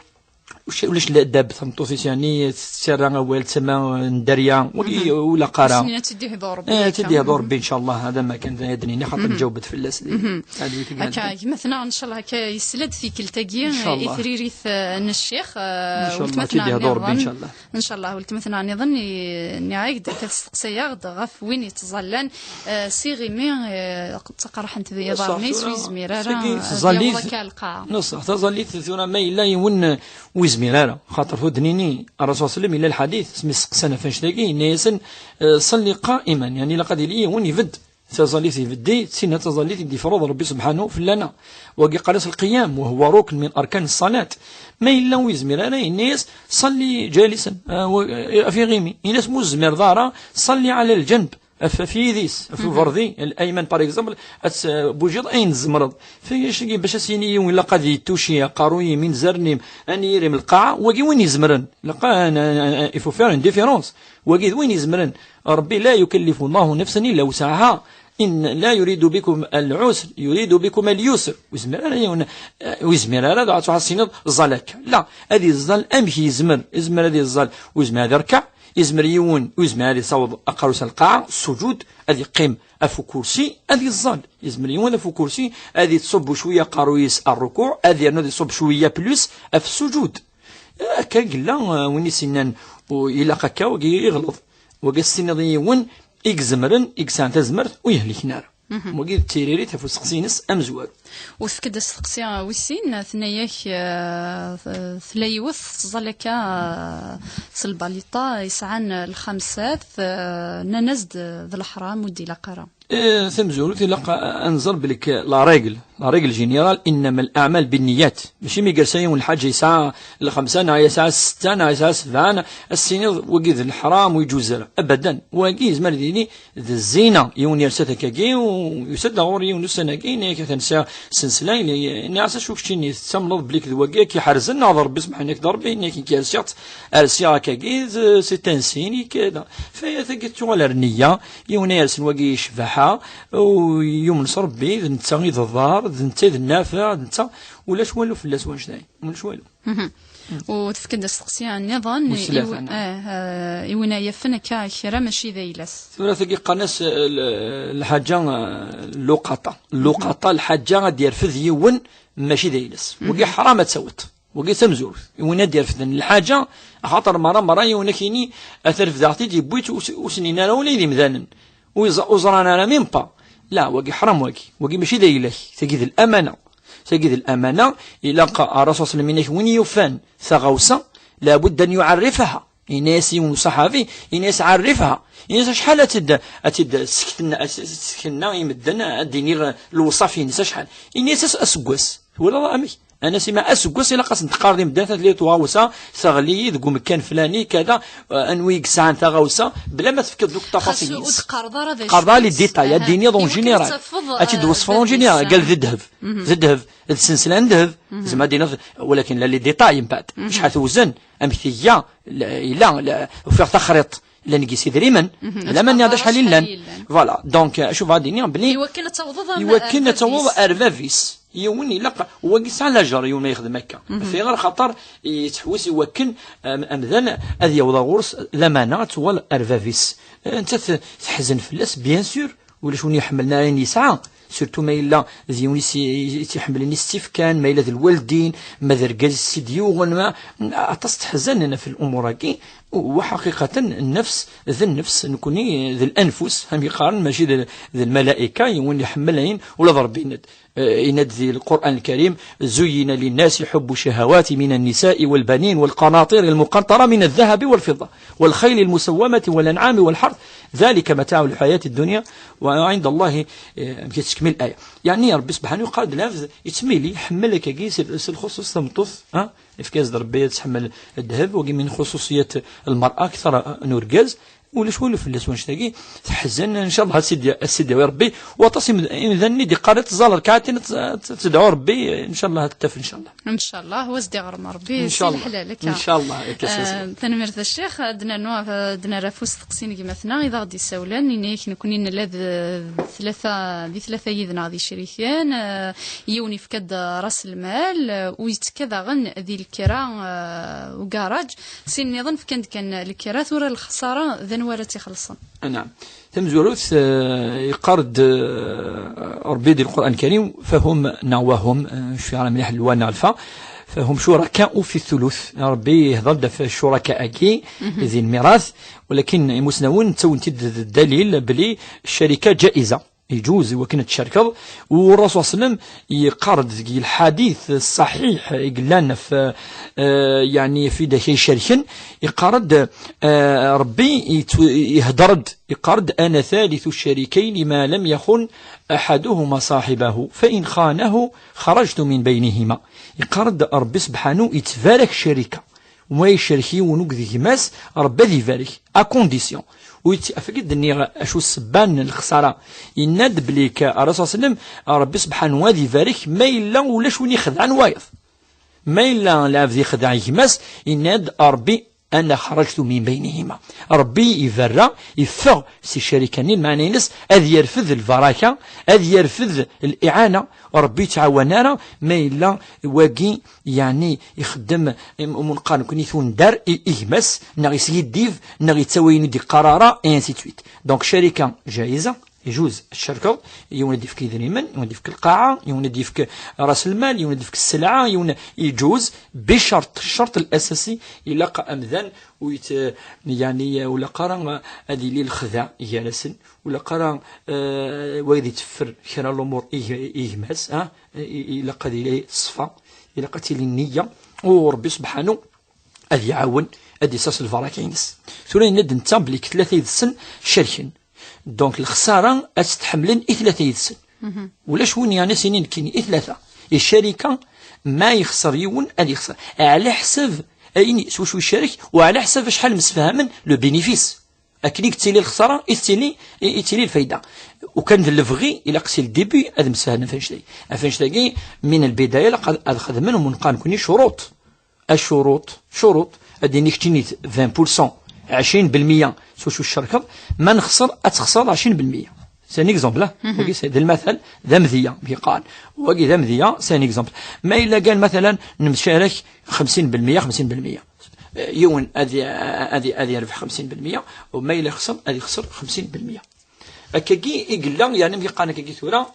وش-، ولاش الادب تمطوطيس، يعني، تسرى اول تما ندريا، وي-، ولا قرا. سنية تدي هضور آه، بيك. تدي هضور بي، ان شاء الله. هذا ما كان، هذا يدنيني خاطر جاوبت في الاسئله. هذه هي هكا، كلمة. مثلا، ان شاء الله، هكا يسلد في كلتاكي، إن شاء الله. إثريريث، آه، الشيخ، آه، إن شاء الله، وثمثنا تدي هضور بي، نظن. ان شاء الله. ان شاء الله، ولتمثنا نظن، ي-، نعيد كتستقسي ياغد غف وين يتظلن، آه، سي غيمي، آه، تقرح انت ذي صح، ظهرني، سورة سوي زميرة، ساكي آه، تظلي ديال وكا القاعة. نص، حتى ظليت ثورة ما إلا يون وزميرة، خاطر هو دنيني الرسول صلى الله عليه وسلم إلا الحديث، سمي سقسانا فاش تلاقي، نيسن، آه، صلي قائما، يعني، لقد يلي يون يفد، تظليت يفدي، سنة تظليت يدي فرض ربي سبحانه في لنا، وقي قالت القيام، وهو ركن من أركان الصلاة، ما إلا وزميرة، نيس، صلي جالسا، آه، و-، آه، في غيمي، يناس مزمير ضارة، صلي على الجنب، ف-، في يديس، في الفردي الأيمن، par exemple، أت-، بوجيض أين الزمرض. في شي باش أسيني ولا قد يتوشي قاروي من زرنيم، أن يرم القاعة، وقي وين يزمرن؟ لقى أنا، أنا، أنا، il faut faire une différence. وقي وين يزمرن؟ ربي لا يكلف الله نفسا إلا وسعها. إن لا يريد بكم العسر، يريد بكم اليسر. ويزمر أنا يون-، ويزمر أنا دعت واحد السينات زالك. لا، هذه الزال أمشي يزمر، يزمر هذه الزال، ويزمر هذا ركع، يزمر يون، ويزمر هذه صوب أقروس القاعة، السجود، هذه قيم أفو كرسي، هذه الزال. يزمر يون أفو كرسي، هذه تصب شوية قرويس الركوع، هذه يرنو يصب شوية plus أف السجود. هكا قلنا، آه، وين يسنن، وإلا قكا وقي يغلط. وقا السنة يون، إكزمرن، إكسان تزمرت، ويهلك نار. وقي التيريري تفو سقسينس أمزوار. وتفكد السقسي ويسين، ثنياك، آه، ث-، ثلايوث، تظل هكا، آه، سلباليطا، يسعان الخمسات، آه، ننزد ذ الحرام ودي لقرا. إيه، ثمزورو تلقى أنزر بلك la règle، la règle générale، إنما الأعمال بالنيات. ماشي مي قال سايون الحاجة يسعى الخمسة، نا يسعى الستة، نا يسعى السبعة، نا السينيض وقيد الحرام ويجوز له. أبدا. وقيد زمر ديني ذي الزينة، يون يرسى تكاكي ويسد غور يون السنة كي، نيك تنسى سنسلين، نعسى شو كشيني تسملض بليك ذواقي كي حرزن، ناظر بسم حنيك ضربي، نيك كي أرسيغت، أرسيغ كاكي، ذ-، سي تنسيني كذا. فهي تقي توغل النية، يون يرسن وقي شبحة، ويوم نصر بي، ذ نتا غي ضار، ذ نتا ذ النافع، ذ نتا، ولاش والو فلاس واش داين، ولاش والو. وتفكد السقسية نظن، وسلاثة، إيو-، نعم. آه، آه، إيونا يفن كا كرا ماشي ذا يلس. ثورة ثقي قناس ال-، الحاجة، آه، اللقطة. اللقطة الحاجة غادي يرفد يون ماشي ذا يلس. وقي حرام تسوت. وقي تمزورت. إيونا دير فدن الحاجة، خاطر مرة، مرة يونا كيني أثر فداغتي دي بويت وس-، وسنين أنا ولي ذي مذانن. ويز-، وزران أنا مين با. لا، وقي حرام وقي. وقي ماشي ذا يلك. تجد الأمانة. تجد الأمانة. إلا قا الرسول صلى الله عليه وسلم إنك وين يوفان ثغوسة، لابد أن يعرفها. Ini-as i yiwen uṣaḥabi, ini-as: "Ɛerrif-ha." Ini-as: "Acḥal ad tt-id, ad tt-id sekten, ad tt-seknen i medden, ad d-iniɣ lewṣaf-ines acḥal?" Ini-as: "As-, aseggas." Twalaḍ amek? Anas ima aseggas ilaq ad sen-teqqareḍ i medden: "Ata tella tɣawsa teɣli deg umekkan flani, kada, eh, anwi i yesɛan taɣawsa", bla ma tefkiḍ deg ttafaṣil-ines. Teqqareḍ ara d acu. Teqqareḍ ara les détails, ad d-tiniḍ en général. Ad tt-id-twesfeḍ en général, qal d ddheb. D ddheb, d ssensla n ddheb. Zeɛma ad d-tiniḍ, walakin la les détails mbeɛd. Acḥal tewzen, amek tga, la, yella, la, ufiɣ taxriḍt, llan deg-s idrimen, la ma nniɣ-d acḥal i llan. Voilà, donc, euh, acu bɣa ad d-iniɣ, bli iwakken ad tawḍeḍ am-, iwakken ad tawḍeḍ ar bab-is. Yiwen ilaq, wagi yesɛa lajer, yiwen ma yexdem akka. Ɣef ayɣer? Xaṭer yettḥewwis iwakken, am-, amdan ad yaweḍ ɣur-s lamana, ad tuɣal ar bab-is. Eh, nettat teḥzen fell-as, bien sûr, ulac win iḥemmlen ara ayen yesɛa, surtout ma yella d yiwen i s-, i tt-iḥemmlen i s-tt-ifkan, ma yella d lwaldin, ma d argaz i s-id-yuɣen, ma, aṭas teḥzen ɣef lumuṛ-agi. Wa ḥaqiqatan, nnefs d nnefs, nekni d lanfus, am yeqqaren, mačči d, d lmalaika, yiwen iḥemmel ayen, ula d Ṛebbi yenna-d, eh, yenna-d di Lqur'an Lkarim: "زين للناس حب الشهوات من النساء والبنين والقناطير المقنطرة من الذهب والفضة والخيل المسومة والأنعام والحرث ذلك متاع الحياة الدنيا وعند الله", eh, amek i tettkemmil الآية. Yeɛni Ṛebbi subḥanahu yeqqar-d lɛebd yettmili, iḥemmel akkagi s, s lxuṣuṣ tameṭṭut, ha? Yefka-as-d Ṛebbi ad tḥemmel ddheb, wagi min xuṣuṣiyat lmer'a akteṛ n urgaz. Ulac walu fell-as wanect-agi. Teḥzen, ncallah ad s-id-, ad s-id-yawi Ṛebbi. Waṭas imed-, imdanen i d-iqqaren ad tẓall rkaɛatin, ad t-, ad t-, ad tedɛu Ṛebbi, ncallah ad t-taf, ncallah. Ncallah, wa s-d-iɣrem Ṛebbi, si ncallah. Leḥlal, akka. Ncallah, akka s-, eh, tanemmirt a Ccix, ad d-nernu, ad d-nerr afus s teqsi n gma-tneɣ i d aɣ-d-isawlen, ini-ak nekni nella d, d tlata, di tlata yid-neɣ d icriken, eh, yiwen yefka-d ras lmal, eh, u yettekka daɣen di lekra, eh, ugaṛaj, sin nniḍen fkan-d kan lekra, tura lexsara d anwa ara tt-ixellṣen? Naɛam. Tamezwarut, eh, yeqqar-d, eh, Ṛebbi di Lqur'an Lkarim: "Fahum", neɣ "Wahum", eh, cfiɣ mliḥ lwa neɣ lfa, "Fahum shuraka'u fi thuluth". Ṛebbi yehder-d ɣef ccuraka-agi di lmirat, walakin imusnawen ttawen-t-id d ddalil belli ccarika ǧaiza. Iǧuz i wakken ad tcerkeḍ. U Ṛṛasul ṣṣallam yeqqar-d deg lḥadit ṣṣaḥiḥ i yellan ɣef, eh, yeɛni ɣef widak ay icerken, yeqqar-d, eh, Ṛebbi yettw-, ihedder-d, yeqqar-d: "Ana thalithu ccarikayni ma lam yaxun aḥaduhuma ṣaḥibahu, fa in xanahu xarajtu min baynihima." Yeqqar-d Ṛebbi subḥanu yettbarek ccarika. Ma icerk yiwen deg gma-s, Ṛebbi ad ibarek, à condition. U yetti-, afeg i d-nniɣ acu ssebba n lexsara. Yenna-d belli k-, Ṛṛasul ṣṣallam, Ṛebbi subḥanu ad ibarek ma yella ulac win ixedɛen wayeḍ. Ma yella lɛebd ixdeɛ gma-s, yenna-d Ṛebbi: "Ana xarajtu min baynihima." Ṛebbi iberra, iffeɣ si ccarika-nni, lmeɛna-ines ad yerfed lbaraka, ad yerfed liɛana. Ṛebbi yettɛawan ara ma yella wagi, yeɛni, ixeddem, um, um, neqqar nekkni tundar i, i gma-s, neɣ yeskiddib, neɣ yettawi ayen ur d-yeqqar ara, et ainsi de suite. Donc, ccarika ǧaiza, iǧuz ad tcerkeḍ, yiwen ad d-yefk idrimen, yiwen ad d-yefk lqaɛa, yiwen ad d-yefk ras lmal, yiwen ad d-yefk sselɛa, yiwen iǧuz, biccerṭ, ccerṭ الأساسي, ilaq amdan u yet-, yeɛni, ur ilaq ara ad yili lexdeɛ gar-asen, ur ilaq ara, eh, wagad yetteffer kra lumuṛ i g-, i gma-s, ah, i, i, ilaq ad yili ṣṣfa, ilaq ad tili nniya, u Ṛebbi subḥanu ad iɛawen, ad d-isers lbaraka-ines. Tura yenna-d netta belli deg tlata yid-sen cerken. Donc, lexsara ad tt-tḥemmlen i tlata yid-sen. Ulac win yeɛni s-inin nekkini i tlata. Icarika, ma yexser yiwen, ad yexser. Ɛla ḥsab ayen s wacu icarek, u ɛla ḥsab acḥal msefhamen le bénéfice. Akken i yettili lexsara, i tettili, i, i tettili lfayda. U kan d lebɣi, ilaq si le début ad msefhamen ɣef annect-agi. Ɣef annect-agi, min lbidaya, ilaq ad, ad xedmen, u neqqar nekkni ccuruṭ. Acuruṭ, ccuruṭ, ad d-ini keččini vingt pour cent, ɛecrin belmiya s wacu tcerkeḍ, ma nexser, ad texseṛ ɛecrin belmiya. C'est un exemple, hein? Wagi, c'est, d lmatal, d amedya, mi yeqqar. Wagi d amedya, c'est un exemple. Ma yella kan, matalan, nemcarek xemsin belmiya, xemsin belmiya. Eh, yiwen ad, ad, ad yerbeḥ xemsin belmiya, u ma yella yexser, ad yexser xemsin belmiya. Akkagi i yella, yeɛni, mi yeqqar akkagi tura,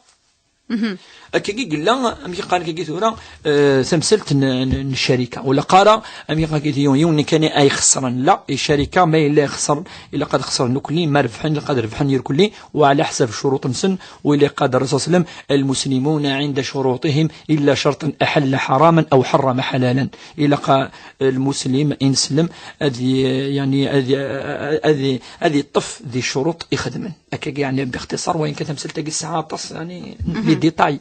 Akkagi yella, amek i qqaren akkagi tura, eh, tamsalt n, n, n ccarika. Ur ilaq ara, amek i qqaren akkagi, yiwen, yiwen kan ay xesren. La, i ccarika ma yella ixser, ilaq ad xesren nekkni, ma rebḥen, ilaq ad rebḥen irkelli, وعلى حسب الشروط-nsen, u ilaq ad الرسول صلى الله عليه وسلم: المسلمون عند شروطهم إلا شرطا أحل حراما أو حرم حلالا. Ilaq, eh, lmuslim, ineslem, ad y-, yani, ad y-, ad y-, ad yeṭṭef di ccuruṭ ixedmen. Akkagi, yani, باختصار, wayen kan tamsalt-agi tesɛa aṭas, yani, les détails.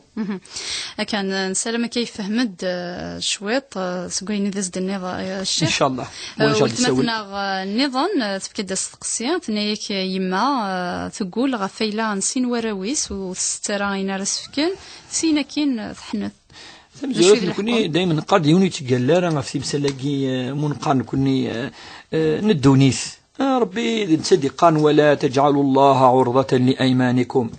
Akken, eh, nessaram akka yefhem-d, eh, cwiṭ, eh, seg wayen i d as-d-tenniḍ, eh, ccix. Inchallah. Eh, weltma-tneɣ, eh, nniḍen, eh, tefka-d asteqsi, tenna-yak, eh, yemma, eh, teggul ɣef wayla n sin warraw-is, ur tessett ara ayen ara s-fken, syin akkin, eh, teḥnet. Tamezwarut, nekkni daymen neqqar-d, yiwen ur yettgalla ara ɣef timsal-agi, eh, mu neqqar nekkni, eh, eh, n ddunit. Eh, Ṛebbi d netta i d-iqqaren: ولا تجعلوا الله عرضة لأيمانكم.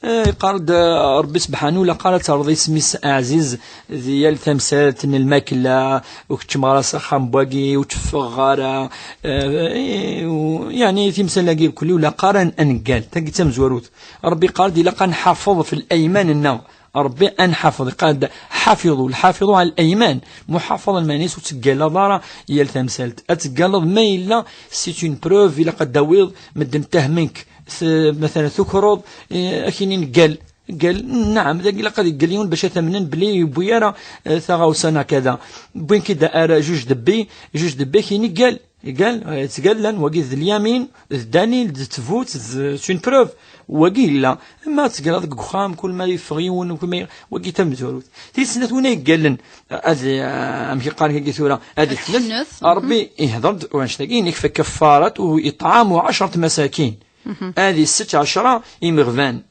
Eh, iqqar-d, eh, Ṛebbi sebḥanu, ilaq ara terreḍ isem-is aɛziz di yal tamsalt n lmakla, ur keččmeɣ ara s axxam n wagi, ur tteffɣeɣ ara. Eh, eh, u-, yani, timsal-agi irkelli ur ilaq ara ad neggal. Tagi d tamezwarut. Ṛebbi iqqar-d ilaq ad nḥafeḍ ɣef layman-nneɣ. Ṛebbi ad nḥafeḍ, iqqar-d: حافظوا، الحافظ على الأيمان. Muḥafeḍ, lmeɛna-s ur teggaleḍ ara yal tamsalt. Ad teggaleḍ ma yella c'est une preuve, ilaq ad d-tawiḍ, medden ttahmen-k, s-, مثلا tukreḍ, eh, ad k-inin ggal. Ggal, naɛam, dagi ilaq ad yeggal yiwen bac ad t-amnen belli yewwi ara, eh, taɣawsa neɣ kada. Wwin-k-id ar juge de paix, juge de paix ad k-yini ggal. Ggal, eh, ttgallan, wagi d lyamin, d dalil, d ttbut, d, c'est une preuve. Wagi yella. Ma tettgalleḍ deg uxxam, kul ma yeffeɣ yiwen, kul ma y-, wagi d tamezwarut. Tis snat, win ay yeggallen, eh, ad, eh, amek i qqaren akka tura, ad iḥnet. Ad iḥnet, mhm. Ṛebbi ihder-d, wanect-agi, يكفى كفارة إطعام عشرة مساكين. Ad isett ɛecra imeɣban.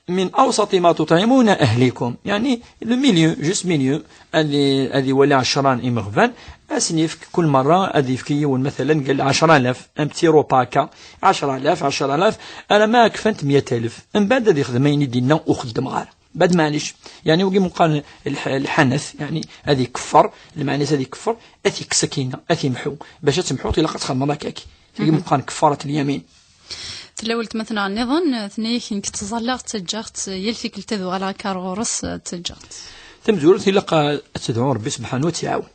من أوسط ما تطعمون أهليكم. Yani, le milieu, juste milieu. Ad i-, ad iwali ɛecra n imeɣban. Ad sen-yefk kul merra, ad yefk yiwen, مثلا, قال عشرة آلاف, un petit repas akka. عشرة آلاف, عشرة آلاف, alamma kfant مية ألف. Mbeɛd ad ixdem ayen i d-yenna ur xeddmeɣ ara. Mbeɛd, maɛlic. Yani, wagi mu qqaren lḥ-, lḥanat, yani, ad ikeffer, lmeɛna-s ad ikeffer, ad t-ikkes akkin, ad t-imḥu. Bac ad temḥuḍ, ilaq ad txedmeḍ akkak. Tagi mu qqaren كفارة اليمين. Tella weltma-tneɣ nniḍen, tenna-yak, nekk ttẓallaɣ, ttaǧǧaɣ-tt yal tikkelt ad uɣaleɣ akka ar ɣur-s, ttaǧǧaɣ-tt. Tamezwarut, ilaq ad tedɛu Ṛebbi sebḥanu ad tt-iɛawen.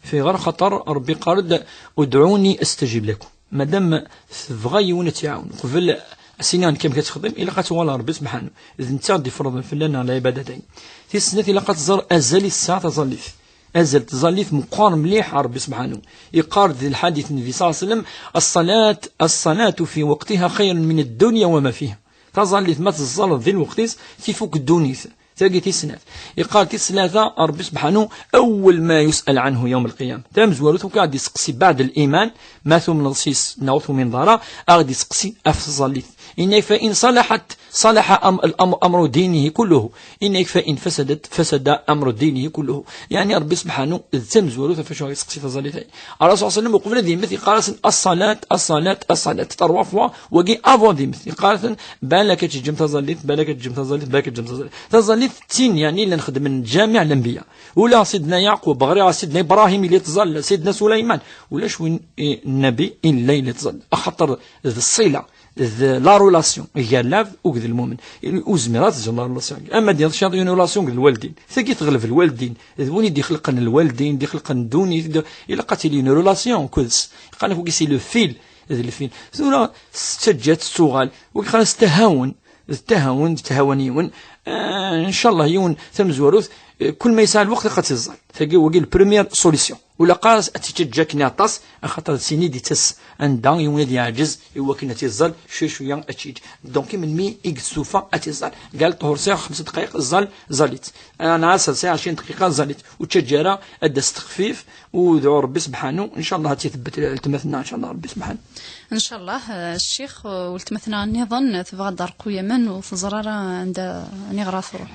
Fi ɣer xaṭer Ṛebbi iqqar-d: ادعوني أستجب لكم. Madam tebɣa yiwen ad tt-iɛawen, qbel ad s-iniɣ nekk amek ad texdem, ilaq ad tuɣal ɣer Ṛebbi sebḥanu. D netta i d-ifreḍen fell-aneɣ lɛibada-agi. Tis snat, ilaq ad tẓer azal i tesɛa taẓallit. Azal n tẓallit meqqer mliḥ ɣer Ṛebbi sebḥanu. Iqqar-d di lḥadit n Nnbi صلى الله عليه وسلم: الصلاة، الصلاة في وقتها خير من الدنيا وما فيها. Taẓallit ma teẓẓaleḍ di lweqt-is, tifuk ddunit. Tagi tis snat. Iqqar tis tlata, Ṛebbi sebḥanu: أول ما يسأل عنه يوم القيامة. Tamezwarut, akk ad d-iseqsi بعد الإيمان, ma tumneḍ s-is neɣ ur tumineḍ ara, ad d-iseqsi ɣef tẓallit. Yenna-k: فإن صلحت صلح أم-، الأم-، أمر دينه كله. Yenna-k: فإن فسدت فسد أمر دينه كله. Yani, Ṛebbi sebḥanu d tamezwarut ɣef wacu ara iseqsi taẓallit-agi. Ṛṛasul صلى الله عليه وسلم, uqbel ad yemmet, yeqqar-asen: الصلاة، الصلاة، الصلاة. Trois fois, wagi avant ad yemmet. Yeqqar-asen: balak ad teǧǧem taẓallit, balak ad teǧǧem taẓallit, balak ad teǧǧem taẓallit. Taẓallit d tin, yani, llan xeddmen ǧamiɛ lanbiya. Ula Sidna Yeɛqub, ɣriɣ Sidna Ibrahim yella yettẓalla, Sidna Suleyman. Ulac win, eh, nnabi illa yella yettẓalla. Axaṭer d ṣṣila, d la relation gar lɛebd akked lmumen. Ur zmireɣ ad tezreɣ la relation. Ama d-yaḍ cyaṭ, une relation akked lwaldin. Tagi teɣleb lwaldin. D win i d-ixelqen lwaldin, d-ixelqen ddunit, d-, ilaq ad tili une relation akked-s. Qqaren-ak wagi c'est le fil, d lfil. Tura tettaǧǧa-tt, tettuɣal. Wagi qqaren-as tahawen, d tahawen, d tahawen yiwen. Eh, ncallah yiwen tamezwarut, eh, kul ma yesɛa lweqt ilaq ad tt-iẓẓal. Tagi, wagi, la première solution. Ur ilaq ara ad tt-yeǧǧ akken aṭas, axaṭer d tin i d-ittas anda yiwen ad yeɛǧez i wakken ad tt-iẓẓal, cwiya cwiya ad tt-yeǧǧ. Donc, melmi i yestufa ad tt-iẓẓal? قال: طهور ساعة، خمس دقائق, ẓẓal, ẓẓal-itt. Ɛṣer ساعة، عشرين دقيقة, ẓẓal-itt. Ur ttaǧǧa ara, ad d-as texfif, u dɛu Ṛebbi sebḥanu, ncallah ad tt-itebbet weltma-tneɣ, ncallah Ṛebbi sebḥanu. Ncallah, eh, ccix, eh, weltma-tneɣ nniḍen, eh, tebɣa ad d-terqu Yaman, ur teẓri ara anda, aniɣer ara truḥ.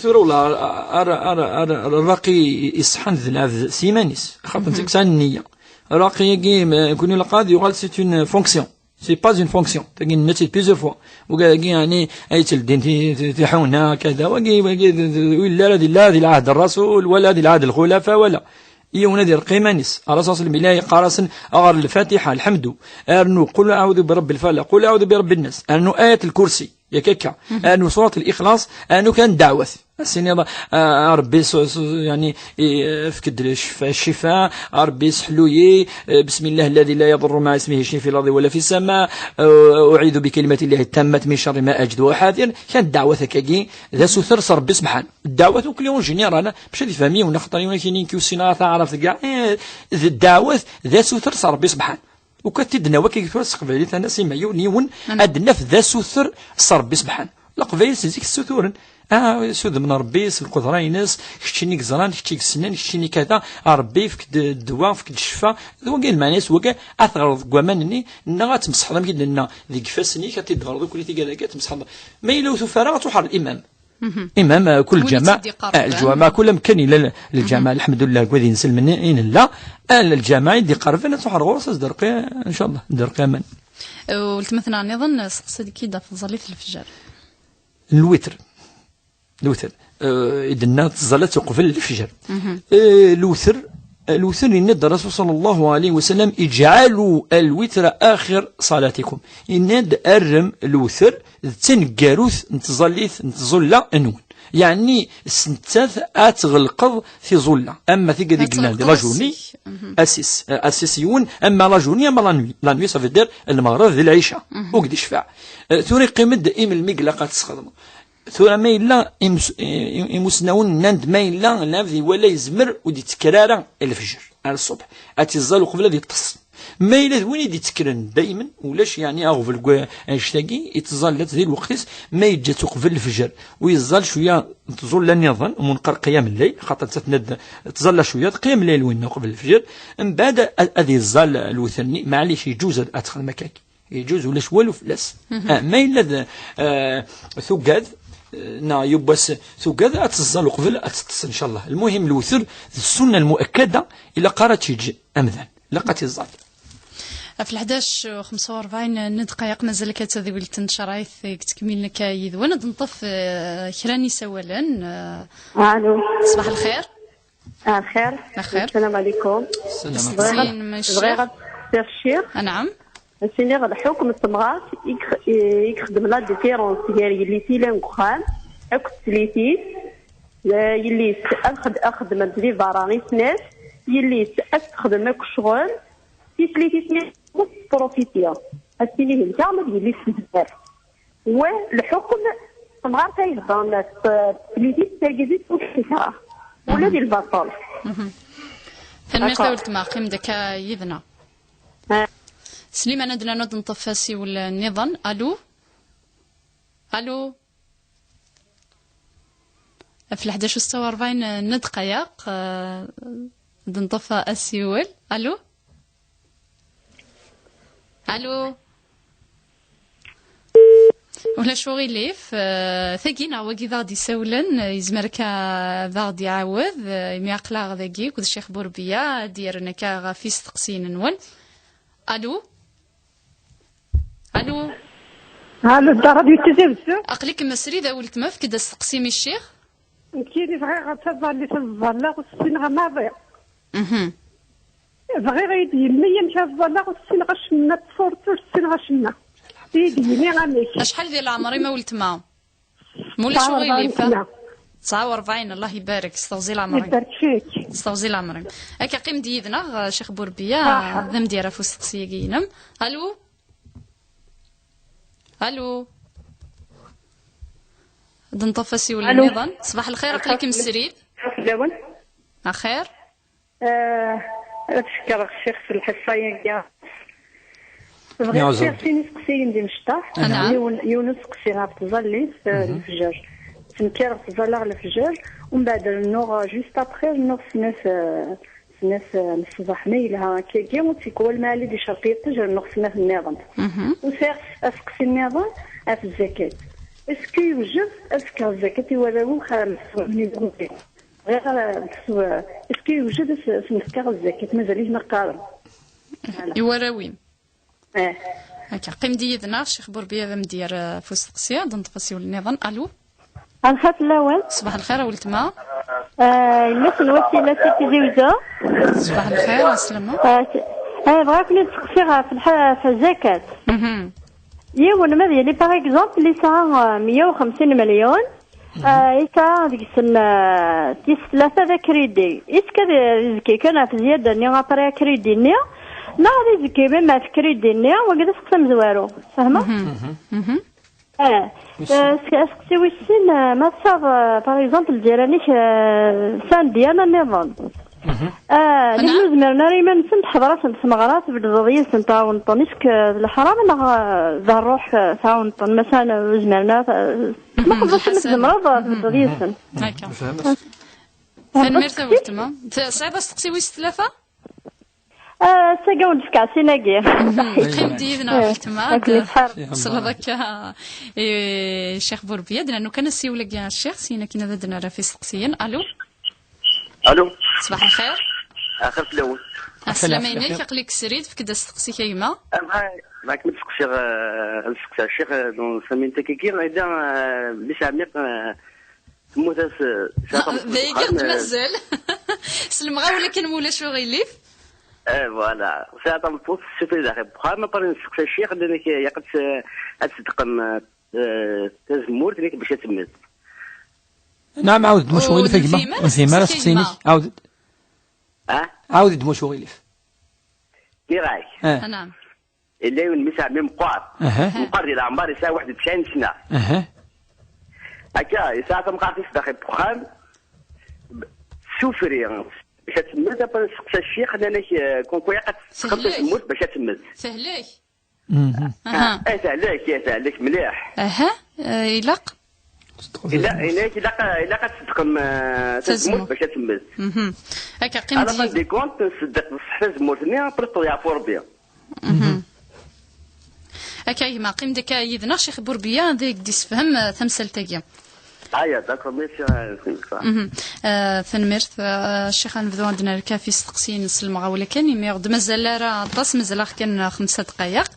Tura wala ara, ara, ara, ara, rraqi iṣeḥḥan d lɛebd s yiman-is, xaṭer zik sɛan nniya. Rraqi-agi, ma, kuni ilaq ad yuɣal, c'est une fonction. C'est pas une fonction. Tagi nenna-tt-id plusieurs fois. Wagi, yani, ay tteldin ti-, ti-, tiḥuna, kada. Wagi, wagi, d-, d-, d-, illa ara di, la di lɛahd Ṛṛasul, wala di lɛahd lxulafa, wala. Yiwen ad irqi iman-is. Ṛṛasul صلى الله عليه وسلم illa yeqqar-asen: اقرأ الفاتحة، الحمد. Rnu: قل أعوذ برب الفلق، قل أعوذ برب الناس. Rnu: آية الكرسي. Yak akka. Anu surat al-Ixlaṣ, anu kan ddeɛwat. As-tiniḍ, ah, a Ṛebbi, su-, su-, yeɛni, i, efk-d ccfa, ccfa, a Ṛebbi, seḥlu-yi, eh, bismillahi alladhi la yadurru ma'a ismihi shay'un fil ardi wala fis sama, eh, u'idhu bi kalimati llahi ttammat min sharri ma ajidu wa uḥadir. Kan ddeɛwat akkagi, d asuter s Ṛebbi subḥan. Ddeɛwat ukli en général, bac ad ifhem yiwen, axaṭer yiwen ad k-yini nekk ur ssineɣ ara taɛrabt kra, eh, d ddeɛwat, d asuter s Ṛebbi subḥan. Ukat t-id-nawi akka tura s teqbaylit, ad nas ima yiwen yiwen, ad d-naf d asuter s Ṛebbi subḥan. Leqbayel si zik ssuturen. Ah, sudem n Ṛebbi s lqudra-ines, keččini yeẓran, kečč i yessnen, keččini kada, a Ṛebbi, efk-d ddwa, efk-d ccfa. D wagi lmeɛna-s, wagi ad teɣreḍ deg waman-nni, neɣ ad tmesḥeḍ, amek i d-nenna, deg ifassen-ik, ad t-id-tɣerḍ ukli tigad-agi, ad tmesḥeḍ. Ma yella ur tufi ara, ad truḥ ɣer limam. Imam, eh, kul ǧama, eh, lǧuama, kul amkan yella l-, lǧama, lḥemdullah, deg wad inselmen i nella, eh, lǧama i d-iqerben, ad truḥ ɣur-s, ad s-d-terqi, ncallah, d-terqi aman. Eh, weltma-tneɣ nniḍen, eh, seqsi-d-k-id ɣef tẓallit n lefjer. Lwitr. Lwitr. Eh, i d-nenna tẓallit uqbel lefjer. Eh, lwitr, eh, lwitr, yenna-d Rasul sallallahu alayhi wa sallam, "Ij'alu al-witra akhir salatikum." Yenna-d, "Arrem lwitr d taneggarut n tẓallit, n tẓulla nwen." Yeɛni, s nettat ad tɣelqeḍ tiẓulla. Ama tigad i yellan di la journée, assis, eh, assis yiwen, ama la journée, ama la nuit. La nuit, ça veut dire lmeɣreb d lɛica. Ur k-d-icfaɛ. Eh, tura yeqqim-d imelmi i ilaq ad tesxedmeḍ. Tura ma yella imus-, i-, i-, imusnawen nnan-d ma yella lɛebd iwala yezmer ur d-ittekker ara i lefjer, ar ṣṣbeḥ, ad t-iẓẓal uqbel ad yeṭṭes. Ma yella d win i d-ittekkren daymen, ulac yeɛni aɣbel deg annect-agi, ittẓalla-tt di lweqt-is, ma yeǧǧa-tt uqbel lefjer, u yeẓẓal cwiya n tẓulla nniḍen, munqer qiyam lleyl, xaṭer nettat tenna-d tẓalla cwiya, qiyam lleyl winna uqbel lefjer, mbeɛd ad, ad yeẓẓal lwitr-nni, maɛlic, yeǧuz ad, ad texdem akkagi. Yeǧuz, ulac walu fell-as. Ah, ma yella d, eh, tugad, eh, neɣ yiwwas tugad, ad teẓẓal uqbel ad teṭṭes, ncallah. Lmuhim, lwitr d ssunna lmuakkada, ilaq ara tt-yeǧǧ amdan. Ilaq ad tt-iẓẓal. Ɣef leḥdac u xemsa u rebɛin n ddqayeq, mazal akka d tadwilt n tcerɛit i yettkemmilen akka yid-wen. Ad nṭef, eh, kra n yisawalen. Eh, Alo. Ṣbaḥ lxir. Axir. Axir. Salam alaykum. Salam. Bɣiɣ ad, bɣiɣ ad d-sqsiɣ ccix. Anɛam. Ad s-iniɣ lḥukm n temɣart i yx-, i ixeddem la différence gar yelli-s yellan deg uxxam akked teslit-is. Eh, yelli-s ad xed-, ad xedment di berra i snat, yelli-s ad texdem akk ccɣel, tislit-is mi tprofiti. Ad s-tini d nekk ma d yelli-s tezmer. Wa lḥukm temɣart ay heddren s tlidit tagi di tukksa, ula di lbaṭel. Tanemmirt a weltma, qqim-d akka yid-neɣ. Ah. Sliman, ad nernu ad nṭef asiwel nniḍen. Alu? Alu? Ɣef leḥdac u setta u rebɛin n ddqayeq, eh, ad nṭef asiwel. Alu? Alu? Ulac uɣilif, eh, tagi neɣ wagi d aɣ-d-isawlen, eh, yezmer akka ad aɣ-d-iɛawed, eh, imi aql-aɣ dagi akked Ccix Burbiya, ad d-yerren akka ɣef isteqsiyen-nwen. Alu? Alu? Alu, d Radio Tizi Wezzu? Aql-ikem srid a weltma, efk-d asteqsi-m i ccix. Nekkini bɣiɣ ad taẓallit ad ẓẓalleɣ ur ssineɣ maḍi. Mhm. Bɣiɣ ad yi-d-yemmi amek ad ẓẓalleɣ ur ssineɣ acemma, ttṣurt ur ssineɣ acemma. Ad yi-d-yini amek. Acḥal di leɛmer-im a weltma? Ma ulac uɣilif. Tesɛa u rebɛin sna. Tesɛa u rebɛin, Allah ibarek, s teɣzi leɛmer-im. Ibarek fik. S teɣzi leɛmer-im. Akka, qqim-d yid-neɣ, Ccix Burbiya, aha, d amdyar ɣef usteqsi-agi-inem. Alu? Alu? Ad nṭef asiwel nniḍen. Ṣbaḥ lxir, aql-ikem srid. Fell-awen. Axir? Eh, ad cekkreɣ ccix s lḥissa-agi. Bɣiɣ ad ssiɣ sin iseqsiyen d imecṭaḥ. Anɛam. Yiwen, yiwen useqsi ɣef tẓallit, eh, lefjer. Ttenkareɣ ttẓallaɣ lefjer, umbeɛd rennuɣ, eh, juste après rennuɣ snat, eh, snat, eh, n ṣṣbeḥ ma yelha akkagi, u tikwal ma ɛli di cerq yiṭij rennuɣ snat nniḍen. U sɛiɣ aseqsi nniḍen ɣef zzakat. Est-ce que yewjeb ad fkeɣ zzakat i warraw-iw xir n ṣṣbeḥ? Bɣiɣ ara, est-ce que yewjed ad s-, ad sen-fkeɣ zzakat, mazal-iten qqaren? Voilà. I warraw-im? Eh. Akka, qqim-d yid-neɣ, Ccix Burbiya d amdyar, eh, ɣef usteqsi, ad nṭef asiwel nniḍen. Alu? Ansa fell-awen? Ṣbaḥ lxir a weltma. Eh, yemma-s n Wasila si Tizi Wezzu. Ṣbaḥ lxir, ɛeslama. Eh, s-, eh, bɣiɣ ad ken-id-steqsiɣ ɣef lḥ-, ɣef zzakat. Mhm. Yiwen ma d yili, par exemple, yesɛa, euh, meyya u xemsin melyun, euh, yesɛa deg-sen, euh, tis tlata d akridi. Est-ce que ad izekki kan ɣef zzyada-nni, après akridi-nni, neɣ ad izekki même ɣef kridi-nni? Wagi d aseqsi amezwaru, tfehmeḍ? Eh, eh, s-, aseqsi wis sin, eh, ma tesɛiḍ, eh, par exemple, lǧiran-ik, eh, sɛan ddyana nniḍen. Eh, nitni ur zmiren ara iman-nsen, teḥḍer-asen tmeɣra, tbeddeḍ yid-sen, tɛawneḍ-ten, est-ce que d leḥram neɣ, eh, d ṛṛuḥ, eh, tɛawneḍ-ten, masalan, ur zmiren ara, eh, tmuqleḍ acu ma tzemreḍ, eh, tbeddeḍ yid-sen. Akka. Tanemmirt a weltma. Tesɛiḍ aseqsi wis tlata? Ah, ass-agi ur d-fkeɣ sin-agi. Qqim-d yid-neɣ a weltma, ad tesleḍ akka i Ccix Burbiya, d-nernu kan asiwel-agi ɣer Ccix, syin akken ad d-nerr ɣef isteqsiyen. Alo? Alo? Ṣbaḥ lxir. Axir fell-awen. Ɛeslama-inek, aql-ik srid, efk-d asteqsi-k a gma. Ah, bɣa-, bɣiɣ ad kem-id-seqsiɣ, eh, ad seqsiɣ Ccix, eh, donc, Samin Takiki, eh, mmi-s n ɛemmi, eh, temmut-as, eh, sɛiɣ tameṭṭut deg uxxam, d-mazal. S lemɣawla kan, ma ulac uɣilif. Eh, voilà. Sɛiɣ tameṭṭut, tessufri daxel n uxxam, après nesteqsa Ccix, nnan-ak, eh, ilaq ad tt-, ad tseddqem, eh, tazemmurt, nnek bac ad temmet. Naɛam, ɛawed-d, mac uɣilif a gma. Ur nefhim ara aseqsi-inek. Ɛawed-d. Ah? Ɛawed-d, mac uɣilif. Nniɣ-ak. Ah. Naɛam. Yella yiwen mmi-s n ɛemmi meqqar. Aha. Meqqar di leɛmer, yesɛa waḥed u tesɛin sna. Aha. Akka, yesɛa tamɣart-is daxel n uxxam, tessufri, bac ad temmet, après nesteqsa Ccix, nnan-ak, eh, comme quoi ilaq ad tseddqem tazemmurt bac ad temmet. Tehlek. Mhm. Aha. Eh, tehlek, eh, tehlek mliḥ. Aha, eh, ilaq? Ilaq, ilaq, ilaq, ilaq ad tseddqem, eh, tazemmurt bac ad temmet. Mhm. Akka, qqim-d yid-i. À la fin de compte, nṣeddeq bṣeḥ tazemmurt-nni, après teḍyeɛ ɣef Rebbi. Mhm. Akka a gma, qqim-d akka yid-neɣ, Ccix Burbiya, ad ak-d-issefhem, eh, tamsalt-agi. Aya, d'accord, merci, eh, Sinfa. Mhm. Eh, tanemmirt, eh, Ccix, ad nebdu ad d-nerr kan ɣef isteqsiyen s lemɣawla kan, imi ur d-mazal ara aṭas, mazal-aɣ kan xemsa dqayeq.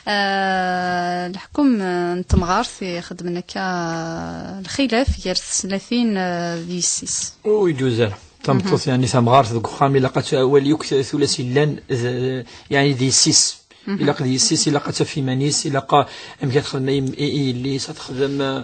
Eh, leḥkem, eh, n temɣart ixeddmen akka, eh, lxilaf gar teslatin, eh, d yessi-s. Ur yeǧuz ara. Tameṭṭut, mhm, yeɛni tamɣart deg uxxam, ilaq ad t-, wali akk tullas yellan, d, yeɛni d yessi-s. Mhm. Ilaq d yessi-s, ilaq ad taf iman-is, ilaq a-, amek ad texdem i, i, i yelli-s, ad texdem, eh,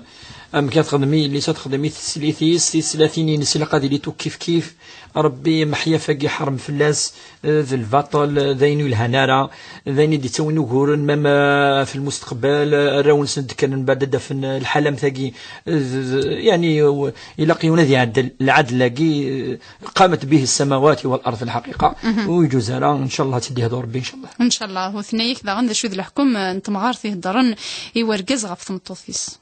amek ad texdem i yelli-s, ad texdem i teslit-is, tislatin-ines, ilaq ad ilint akk kifkif. Rebbi meḥyaf-agi iḥrem fell-as, eh, d lbaṭel, eh, d ayen ur yelhan ara, d ayen i d-ittawin uguren, même, eh, fi lmusteqbal, eh, arraw-nsen d-kkren mbeɛd ad d-afen, eh, lḥala am tagi, eh, d, d, yeɛni, eh, ilaq yiwen ad iɛeddel lɛadel-agi, eh, قامت به السماوات والأرض في الحقيقة. Mhm. Ur yeǧuz ara, ncallah ad tt-id-yehdu Rebbi, ncallah. Ncallah. U tenna-yak daɣen d acu d leḥkem, eh, n temɣart iheddren i wergaz ɣef tmeṭṭut-is.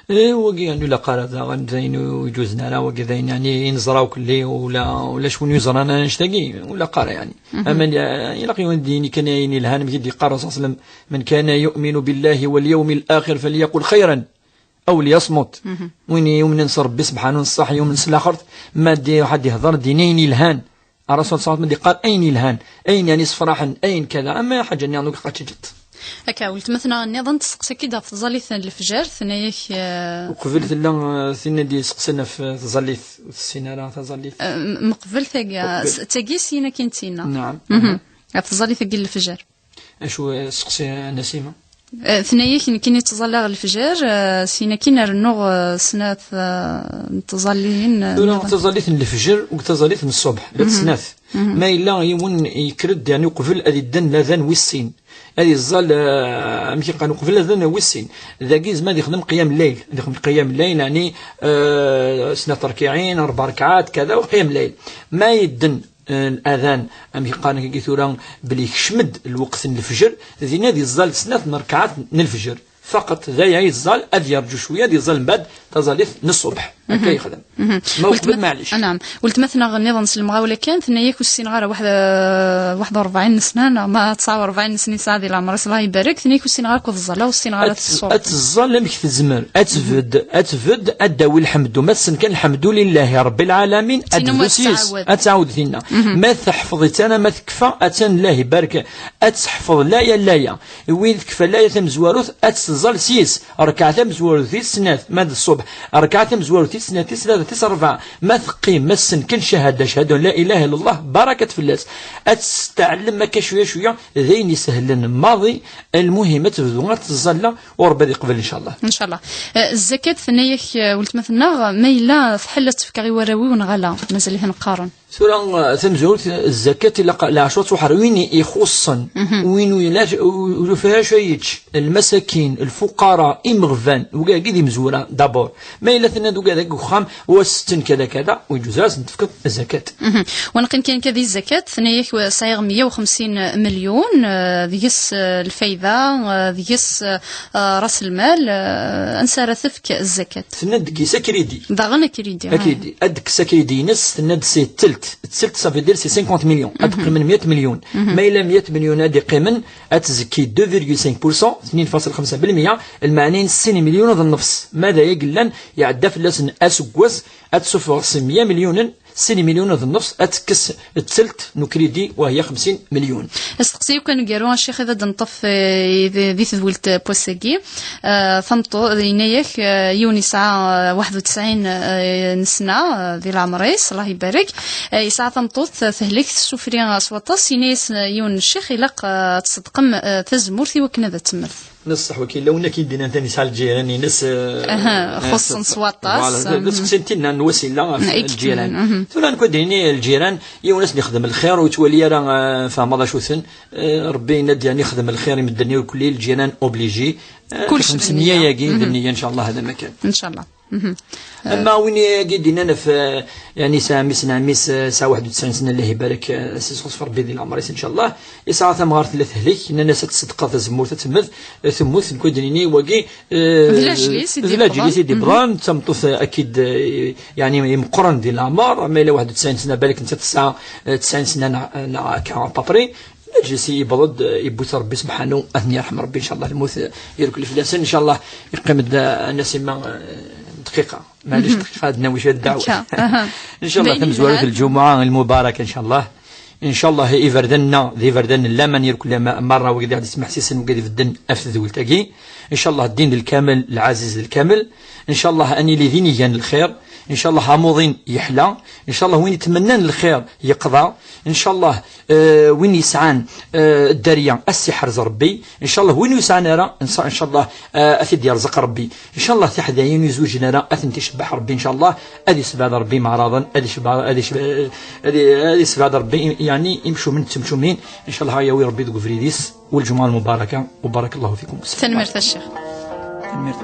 Eh, wagi, yeɛni, ur ilaq ara daɣen, d ayen ur yeǧuzen ara, wagi d ayen, yeɛni, i neẓra akk lli, ula, ulac win yeẓran annect-agi, ur ilaq ara, yeɛni. Mhm. Aman, eh, ilaq yiwen ad d-yini kan ayen yelhan, amek i d-yeqqar Rasul sallam: من كان يؤمن بالله واليوم الآخر فليقل خيرا أو ليصمت. Mhm. Win yumnen s Rebbi subḥanu, ṣṣeḥ, yumen s laxert, ma d-, ad d-ihder, d-ini ayen yelhan. Rasul ṣṣalat ma d-iqqar ayen yelhan, ayen, yeɛni, yessefraḥen, ayen kada, ama ḥaǧa-nni ur ilaq ad tt-teǧǧeḍ. Akka, weltma-tneɣ nniḍen testeqsa-k-id ɣef tẓallit n lefjer, tenna-yak, eh, uqbel tella, eh, tin i d-yesteqsan ɣef, eh, tẓallit, ur tessin ara taẓallit. Eh, m-, meqbel tagi, uqbel. S-, tagi syin akin d-tinna. Naɛam. Mhm. Aha. Ɣef tẓallit-agi n lefjer. Acu, eh, testeqsi a Nasima? Eh, tenna-yak, nekkini ttẓalliɣ lefjer, eh, syin akin rnuɣ, eh, snat, eh, n tẓalliyin, eh, tura nniḍen. Taẓallit n lefjer u taẓallit n ṣṣubḥ, la, mhm, snat. Mhm. Ma yella yiwen yekker-d, yeɛni, uqbel ad idden ladan wis sin, ad iẓẓal, eh, amek i qqaren, uqbel ladan wis sin, dagi yezmer ad ixdem qiyam lleyl, ad ixdem qiyam lleyl, yeɛni, eh, snat rkiɛin, rbeɛ rkeɛat, kada, u qiyam lleyl. Ma yedden eh, الأذان, amek i qqaren akka tura, belli yekcem-d lweqt n lefjer, dinna ad iẓẓal snat n rkeɛat n lefjer. Faqat d aya i yeẓẓal, ad yerǧu cwiya, ad iẓẓal mbeɛd taẓallit n ṣṣubḥ. Akka, mhm, yexdem. Mhm. Ma uqbel, weltma-, maɛlic. Ah, naɛam. Weltma-tneɣ nniḍen s lemɣawla kan, tenna-yak ur ssineɣ ara waḥed, eh, waḥed u rebɛin n sna, neɣ ma tesɛa u rebɛin n sna yesɛa di leɛmer-is, Allah ibarek, tenna-yak ur ssineɣ ara akked ẓẓal, ur ssineɣ ara ad, ad teẓẓal amek tezmer, ad tbedd, ad tbedd, ad d-tawi lḥemdu. Ma tessen kan lḥemdu lillahi Rebbil Ɛalamin, ad tebdu s-yes, ad tɛawed tinna. Mhm. Ma teḥfeḍ-itt ara, ma tekfa, attan, Allah ibarek, ad teḥfeḍ laya laya. Win tekfa laya tamezwarut, ad tt-tẓẓal s-yes. Rkeɛ tamezwarut tis snat, ma d ṣṣubḥ. Rkeɛ tamezwarut tis Snat, tis tlata, tis rebɛa, ma teqqim, ma tessen kan cahada, cahada la ilaha illallah, barakat fell-as. Ad testeɛlem akka cwiya cwiya, d ayen isehlen maḍi. Lmuhim ad tebdu ad teẓẓalla, u Rebbi ad iqbel, ncallah. Ncallah. Eh, zzakat, tenna-yak, eh, weltma-tneɣ, ma yella tḥel ad tt-fkeɣ i warraw-iw neɣ ala, mazal-iten qqaren. Tura, eh, tamezwarut, zzakat ilaq leɛcur ad tṛuḥ ar win ixuṣṣen, win ur yelli, ur yufi ara acu ara yečč, lmasakin, lfuqara, imeɣban, wigad-agi d imezwura, d'abord. Ma yella tenna-d wigad-agi deg uxxam, wa setten kada kada, ur yeǧuz ara ad sen-tefkeḍ zzakat. Wa neqqim kan akka di zzakat, tenna-yak, wa, sɛiɣ meyya u xemsin milyun, eh, deg-s, eh, lfayda, eh, deg-s, eh, ras lmal, eh, ansa ara tefk zzakat? Tenna-d deg-s akridi. Daɣen akridi, ah. Akridi. Ad d-tekkes akridi-ines, tenna-d c'est telt. Telt, ça veut dire c'est cinquante millions. Ad d-qqimen meyya milyun. Ma yella meyya milyun ad d-iqqimen, ad tzekki deux virgule cinq pour cent, tnin faṣel xemsa belmeyya, lmeɛna-ines sin milyun d nnefs. Ma d aya yellan, iɛedda fell-asen aseggas, ad tsuffeɣ s meyya milyunen, sin milyun d nnefs, ad tekkes telt n ukridi, wa hiya xemsin milyun. Asteqsi akk aneggaru, a Ccix, ad d-neṭṭef, eh, di, di tedwilt n wass-agi. Eh, tameṭṭut, yenna-yak, eh, yiwen yesɛa, eh, waḥed u tesɛin, eh, n sna, eh, di leɛmer-is, Allah ibarek. Eh, yesɛa tameṭṭut, eh, tehlek, tessufri, eh, s waṭas. Yenna-yas, eh, yiwen n ccix, ilaq, eh, ad tṣeddqem, eh, tazemmurt i wakken ad temmet. Neṣṣeḥ, waki yella win akken d-yennan tani yesɛa lǧiran-ines, eh, aha, eh, xuṣṣen s waṭas. Voilà, d, d, mhm, seqsi n tinna n wasila ɣef lǧiran. Tura nekk ad d-nini lǧiran, yiwen ad sen-yexdem lxir, ur yettwali ara, eh, fehmeḍ acu-ten. Eh, Rebbi yenna-d, yeɛni, xdem lxir i medden irkelli, lǧiran obligé. Eh, kullec d xemsemya-agi d nniya, ncallah, hada ma kan. Ncallah. Mhm. Ama win-agi d-yennan ɣef, eh, yeɛni, yesɛa mmi-s n ɛemmi-s, eh, yesɛa waḥed u tesɛin sna, Allah ibarek, eh, ad s-yesxuṣef Rebbi di leɛmer-is, ncallah. Yesɛa tamɣart tella tehlek, nnan-as ad tṣeddeq tazemmurt, ad temmet, eh, temmut, nekk ad d-nini wagi, eh, d laǧel-is i d-yewwḍen. D laǧel-is i d-yewwḍen, d tameṭṭut, eh, akid, eh, yeɛni, imeqqren di leɛmer, ma yella waḥed u tesɛin sna, balak nettat tesɛa, eh, tesɛin sna neɣ, neɣ akka, à peu près. Laǧel-is yewweḍ-d, eh, yewwi-t Rebbi subḥanu, ad ten-yerḥem Rebbi, ncallah, lmut, eh, irkel fell-asen, ncallah, yeqqim-d, eh, Nasima, eh, dqiqa. Maɛlic, mhm, dqiqa, ad nawi cwiya ddeɛwat. Akka, aha. Ncallah, d ayen tamezwarut yelhan. Lǧumuɛa lmubaraka, ncallah. Ncallah, iberdan-nneɣ d iberdan n laman, irkel ma-, merra, wigad i ɣ-d-ismeḥsisen, wigad ibedden ɣef tedwilt-agi. Ncallah, ddin d lkamel, lɛaziz d lkamel. Ncallah, ad nili d inigan n lxir. Ncallah, amuḍin yeḥla. Ncallah, win itmennan lxir yeqḍa. Ncallah, eh, win yesɛan, eh, dderya, ad s-iḥrez Rebbi. Ncallah, win ur yesɛan ara, nsa-, ncallah, eh, ad t-id-yerẓeq Rebbi. Ncallah, tiḥdayin ur izewǧen ara, ad tent-icebbeḥ Rebbi, ncallah, ad isebɛed Rebbi imeɛraḍen, ad icebbeḥ, ad icebbeḥ, ad i-, ad isebɛed Rebbi, yeɛni, imcumen d temcumin. Ncallah, ad yawi Rebbi deg ubrid-is, والجمعة المباركة، وبارك الله فيكم. Tanemmirt a Ccix. Tanemmirt.